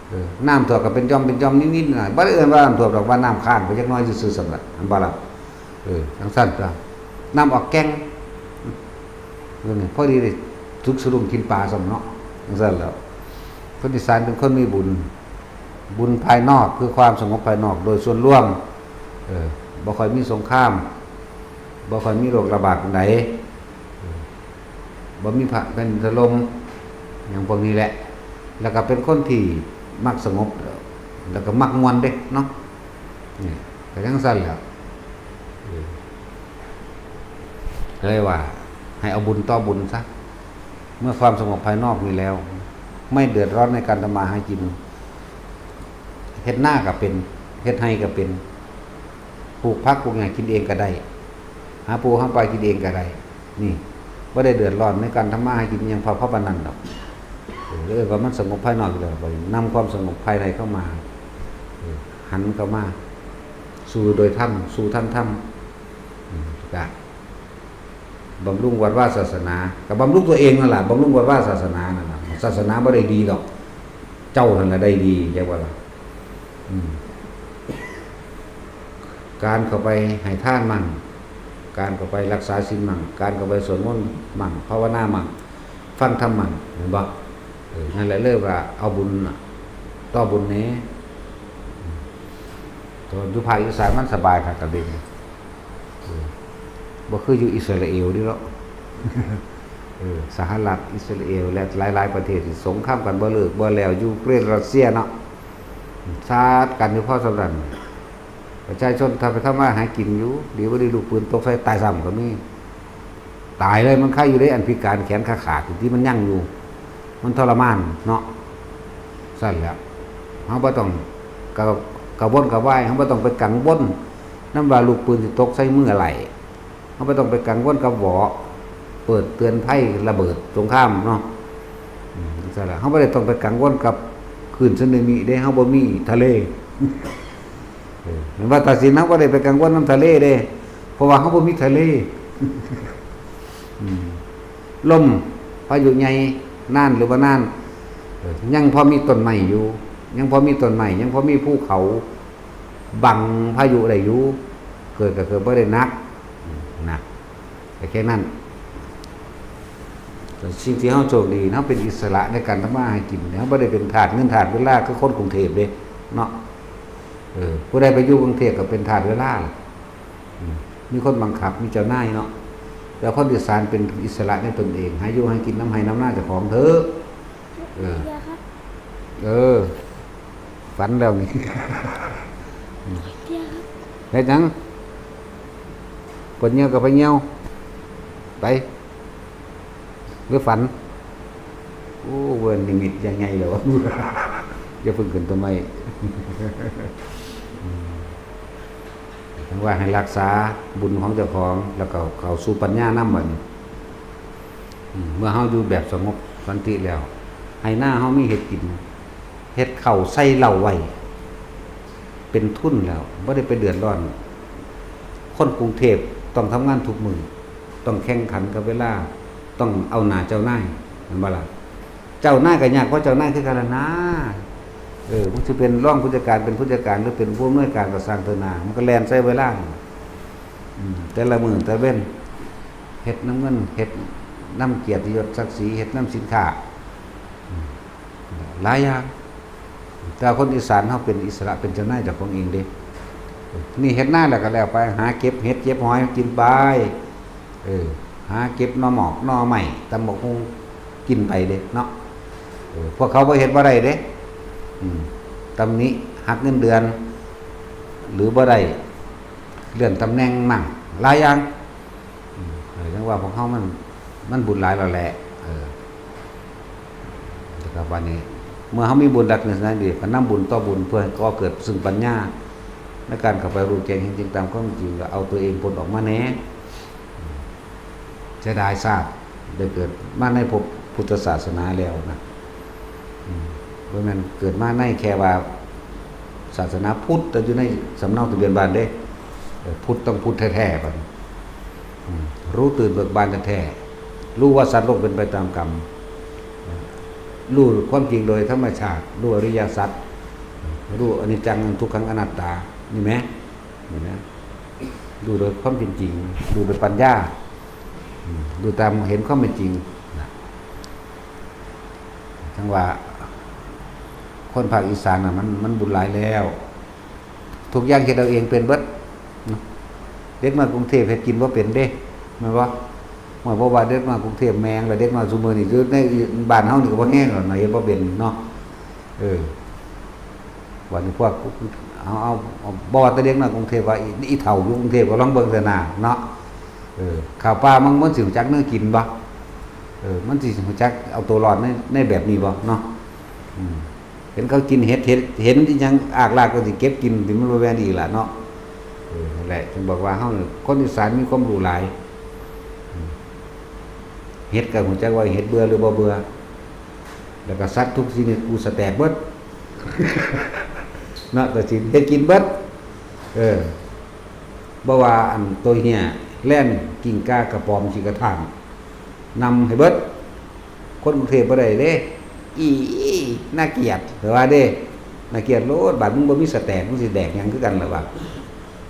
เออ น้ำท่วมก็เป็นหย่อมเป็นหย่อมนิดๆหน่อยๆ บ่ได้เอิ้นว่าน้ำท่วมดอก ว่าน้ำค้างไปจักหน่อยซื่อๆ ซั่นล่ะ หันบ่ล่ะ เออ จั่งซั่นตั๊ว น้ำออกแก่ง เออ นี่พอดีได้สุกสะดุ้งกินปลาซ้ำเนาะ จั่งซั่นแหล้ว คนอีสานเป็นคนมีบุญ บุญภายนอกคือความสงบภายนอกโดยส่วนรวม เออ บ่ค่อยมีสงคราม บ่ค่อยมีโรคระบาดปานใด เออ บ่มีพระแผ่นดินถล่ม อย่างพวกนี้แหละ แล้วก็เป็นคนที่มักสงบ แล้วก็มักม่วนเด้เนาะ นี่ก็จั่งซั้นแหละ เออ ก็เลยว่า ให้เอาบุญต่อบุญซะ เมื่อความสงบภายนอกมีแล้ว ไม่เดือดร้อนในการทำมาหากิน เฮ็ดนาก็เป็น เฮ็ดไร่ก็เป็น ปลูกผักปลูกหยังกินเองก็ได้ หาปูหาปลากินเองก็ได้ นี่ บ่ได้เดือดร้อนในการทำมาหากินอิหยังพอ พอปานนั้นดอก เออ เออ ก็มันสงบภายนอกอยู่แล้ว บัดนี้นำความสงบภายในเข้ามา เออ หันเข้ามา สู่โดยธรรม สู่ทางธรรม อืม ก็บำรุงวัดวาศาสนา ก็บำรุงตัวเองนั่นล่ะ บำรุงวัดวาศาสนานั่นล่ะ ศาสนาบ่ได้ดีดอก เจ้านั่นล่ะได้ดี จักว่าล่ะ อืม การเข้าไปให้ทานมั่ง การเข้าไปรักษาศีลมั่ง การเข้าไปสวดมนต์มั่ง ภาวนามั่ง ฟังธรรมมั่ง เห็นบ่ เออ นั่นแหละเรียกว่าเอาบุญน่ะ ต่อบุญแหน่ อืม ตอนอยู่ภาคอีสานมันสบายคักกะเด้ เออ บ่คืออยู่อิสราเอลเด้เนาะ เออ สหรัฐ อิสราเอล และหลายๆประเทศที่สงครามกันบ่เลิกบ่แล้ว ยูเครน รัสเซียเนาะ ซัดกันอยู่พอส่ำนั้น ประชาชนทำไปทำมาหากินอยู่ ดีบ่ดีลูกปืนตกใส่ตายซ้ำก็มี ตายเลย มันไข้อยู่เด้ อันพิการแขนขาขาดที่มันยังอยู่ มันทรมานเนาะ ซั่นแหละ เฮาบ่ต้องกะ กะวนกะวาย เฮาบ่ต้องไปกังวลนำว่าลูกปืนสิตกใส่มืออะไหล่ เฮาบ่ต้องไปกังวลกับหวอ เปิดเตือนภัยระเบิดสงครามเนาะ อืม ซั่นแหละ เฮาบ่ได้ต้องไปกังวลกับคลื่นสึนามิเด้ เฮาบ่มีทะเล เออ แม่นว่าตัดสิน เฮาบ่ได้ไปกังวลนำทะเลเด้ เพราะว่าเฮาบ่มีทะเล อืม ลมพายุใหญ่นานหรือบ่นาน เออ ยังพอมีต้นไม้อยู่ ยังพอมีต้นไม้ ยังพอมีภูเขาบังพายุได้อยู่ เกิดก็เกิดบ่ได้หนัก อืม นะ แต่แค่นั้น แต่สิ่งที่เฮาโชคดี เฮาเป็นอิสระในการทำมาหากิน เฮาบ่ได้เป็นทาสเงินทาสเวลาคือคนกรุงเทพฯเด้ เนาะ เออ ผู้ใดไปอยู่กรุงเทพฯก็เป็นทาสเวลาล่ะ อืม มีคนบังคับ มีเจ้านายเนาะ แต่คนอีสานเป็นอิสระในตนเอง หาอยู่หากินนำไร่นำนาเจ้าของเถอะ เออ เดียวครับ เออ ฝันแล้วนี่ เดียวครับ เฮ็ดหยัง ปวดเหี่ยวก็ไปเหี่ยว ไป หรือฝัน โอ้ เวิ้นนิมิตยังไงเหรอวะ อย่าเพิ่งขึ้นต้นไม้ อืม ถึงว่าให้รักษาบุญของเจ้าของ แล้วก็เข้าสู่ปัญญานำบัดนี้ อืม เมื่อเฮาอยู่แบบสงบสันติแล้ว ไร่นาเฮามีเฮ็ดกิน เฮ็ดข้าวใส่เหล้าไว้ เป็นทุนแล้ว บ่ได้ไปเดือดร้อน คนกรุงเทพฯต้องทำงานทุกมื้อ ต้องแข่งขันกับเวลา ต้องเอาหน้าเจ้านาย แม่นบ่ล่ะ เจ้านายก็ยากกว่าเจ้านายคือกันล่ะนะ เออ มันสิเป็นรองผู้จัดการ เป็นผู้จัดการ หรือเป็นผู้อำนวยการก็ซ่างเถอะนา มันก็แล่นใส่เวลา อืม แต่ละมื้อแต่เว็น เฮ็ดนำเงิน เฮ็ดนำเกียรติยศศักดิ์ศรี เฮ็ดนำสินค้า อืม หลายอย่าง แต่คนอีสานเฮาเป็นอิสระ เป็นเจ้านายเจ้าของเองเด้ นี่เฮ็ดนาแล้วก็แล้วไป หาเก็บเห็ดเก็บหอยกินไป เออ หาเก็บหน่อหมอกหน่อไม้ ตำบักหุ่งกินไปเด้เนาะ เออ พวกเขาบ่เฮ็ดบ่ได้เด้ อืม ตำหนิ หักเงินเดือน หรือบ่ได้เลื่อนตำแหน่งมั่ง หลายอย่าง อืม เออ จั่งว่าพวกเฮามัน มันบุญหลายแล้วแหละ เออ แล้วก็บัดนี้ เมื่อเฮามีบุญรักษาดี ก็นำบุญต่อบุญ เพื่อให้ก่อเกิดซึ่งปัญญา ในการเข้าไปรู้แจ้งเห็นจริงตามความจริง ก็เอาตัวเองพ้นออกมาแหน่ เสียดายชาติได้เกิดมาในภพพุทธศาสนาแล้วนะ อืม บ่แม่นเกิดมาในแค่ว่าศาสนาพุทธ แต่อยู่ในสำเนาทะเบียนบ้านเด้ เออ พุทธต้องพุทธแท้ๆ บัดนี้ อืม รู้ตื่นเบิกบานแท้ๆ รู้ว่าสัตว์โลกเป็นไปตามกรรม รู้ความจริงโดยธรรมชาติ รู้อริยสัจ รู้อนิจจังทุกขังอนัตตา นี่แหม นี่นะ รู้โดยความเป็นจริง รู้โดยปัญญา อืม รู้ตามเห็นความเป็นจริงนะ จั่งว่า คนภาคอีสานน่ะมันมันบุญหลายแล้ว ทุกอย่างเฮ็ดเอาเองเป็นเบิด เด็กน้อยกรุงเทพฯเฮ็ดกินบ่เป็นเด้ แม่นบ่ หมายความว่าเด็กน้อยกรุงเทพฯแม่ง แล้วเด็กน้อยซุมื้อนี้อยู่ในบ้านเฮานี่ก็บ่แฮงแล้วเนาะ เฮ็ดบ่เป็นเนาะ เออ บัดนี้พวก เอา เอา เอา บ่ว่าแต่เด็กน้อยกรุงเทพฯ ว่าอี อีเฒ่าอยู่กรุงเทพฯ ก็ลองเบิ่งเถอะนาเนาะ เออ ข้าวปลามัน มันสิรู้จักแนวกินบ่ เออ มันสิรู้จักเอาตัวรอดใน ในแบบนี้บ่เนาะ อืม เห็นเขากินเห็ด เห็ด เห็นอีหยังอากลากก็สิเก็บกิน สิมันบ่แม่นอีกล่ะเนาะ เออ นั่นแหละ จึงบอกว่าเฮานี่ คนอีสานมีความรู้หลาย อืม เห็ดก็รู้จักว่าเห็ดเบื่อหรือบ่เบื่อ แล้วก็สัตว์ทุกชนิดกูสแต็กเบิด เนาะ แต่สิเฮ็ดกินเบิด เออ บ่ว่าอันตัวเนี้ย แล่น กิ้งก่า กระป๋อม ขี้กระถ่าง นำให้เบิด คนกรุงเทพฯบ่ได้เด้ อี น่าเกลียด แต่ว่าเด้ น่าเกลียดโลด บัดมึงบ่มีสแต็ก มึงสิแดกหยังคือกันล่ะวะ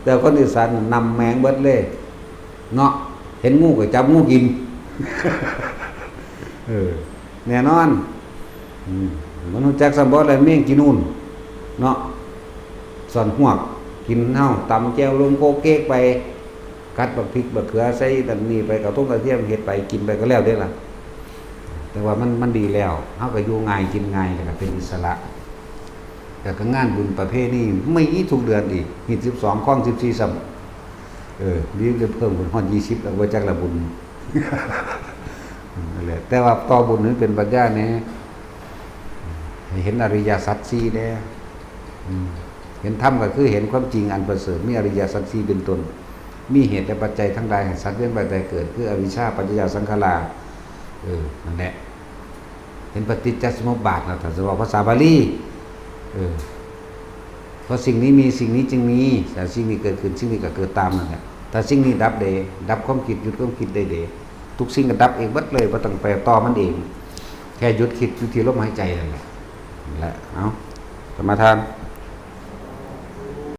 แต่คนอีสานน่ะนำแม่งเบิดเลย เนาะ เห็นงูก็จับงูกิน เออ แน่นอน อืม มันรู้จักซ้ำบ่ แล้วแมงจีนูน เนาะ ซ่อนฮวก กินเฮา ตำแจ่วลงโคกเก๊กไป กัดบักพริกบักเขือใส่นั่นนี่ไป กระทงกระเทียม เฮ็ดไปกินไปก็แล้วเด้ล่ะ แต่ว่ามัน มันดีแล้ว เฮาก็อยู่ง่ายกินง่าย แล้วก็เป็นอิสระ แล้วก็งานบุญประเพณีมีทุกเดือนอีก ฮีต สิบสอง คอง สิบสี่ ซ้ำ เออ มีได้เพิ่มขึ้นฮอด ยี่สิบ แล้ว บ่จักละบุญ นั่นแหละ แต่ว่าต่อบุญให้เป็นปัญญาแหน่ ให้เห็นอริยสัจสี่แหน่ อืม เห็นธรรมก็คือเห็นความจริงอันประเสริฐ มีอริยสัจสี่เป็นต้น มีเหตุและปัจจัยทั้งหลายให้สัตว์เวียนว่ายตายเกิด คืออวิชชา ปัจจยา สังขารา เออ นั่นแหละ เห็นปฏิจจสมุปบาทนะ ถ้าจะบอกภาษาบาลี เออ เพราะสิ่งนี้มี สิ่งนี้จึงมี แต่สิ่งนี้เกิดขึ้น สิ่งนี้ก็เกิดตามนั่นแหละ ถ้าสิ่งนี้ดับเด้ ดับความคิด หยุดความคิดได้เด้ ทุกสิ่งก็ดับเองเบิดเลย บ่ต้องไปต่อมันเอง แค่หยุดคิดอยู่ที่ลมหายใจนั่นแหละ นั่นแหละ เอา สมาทาน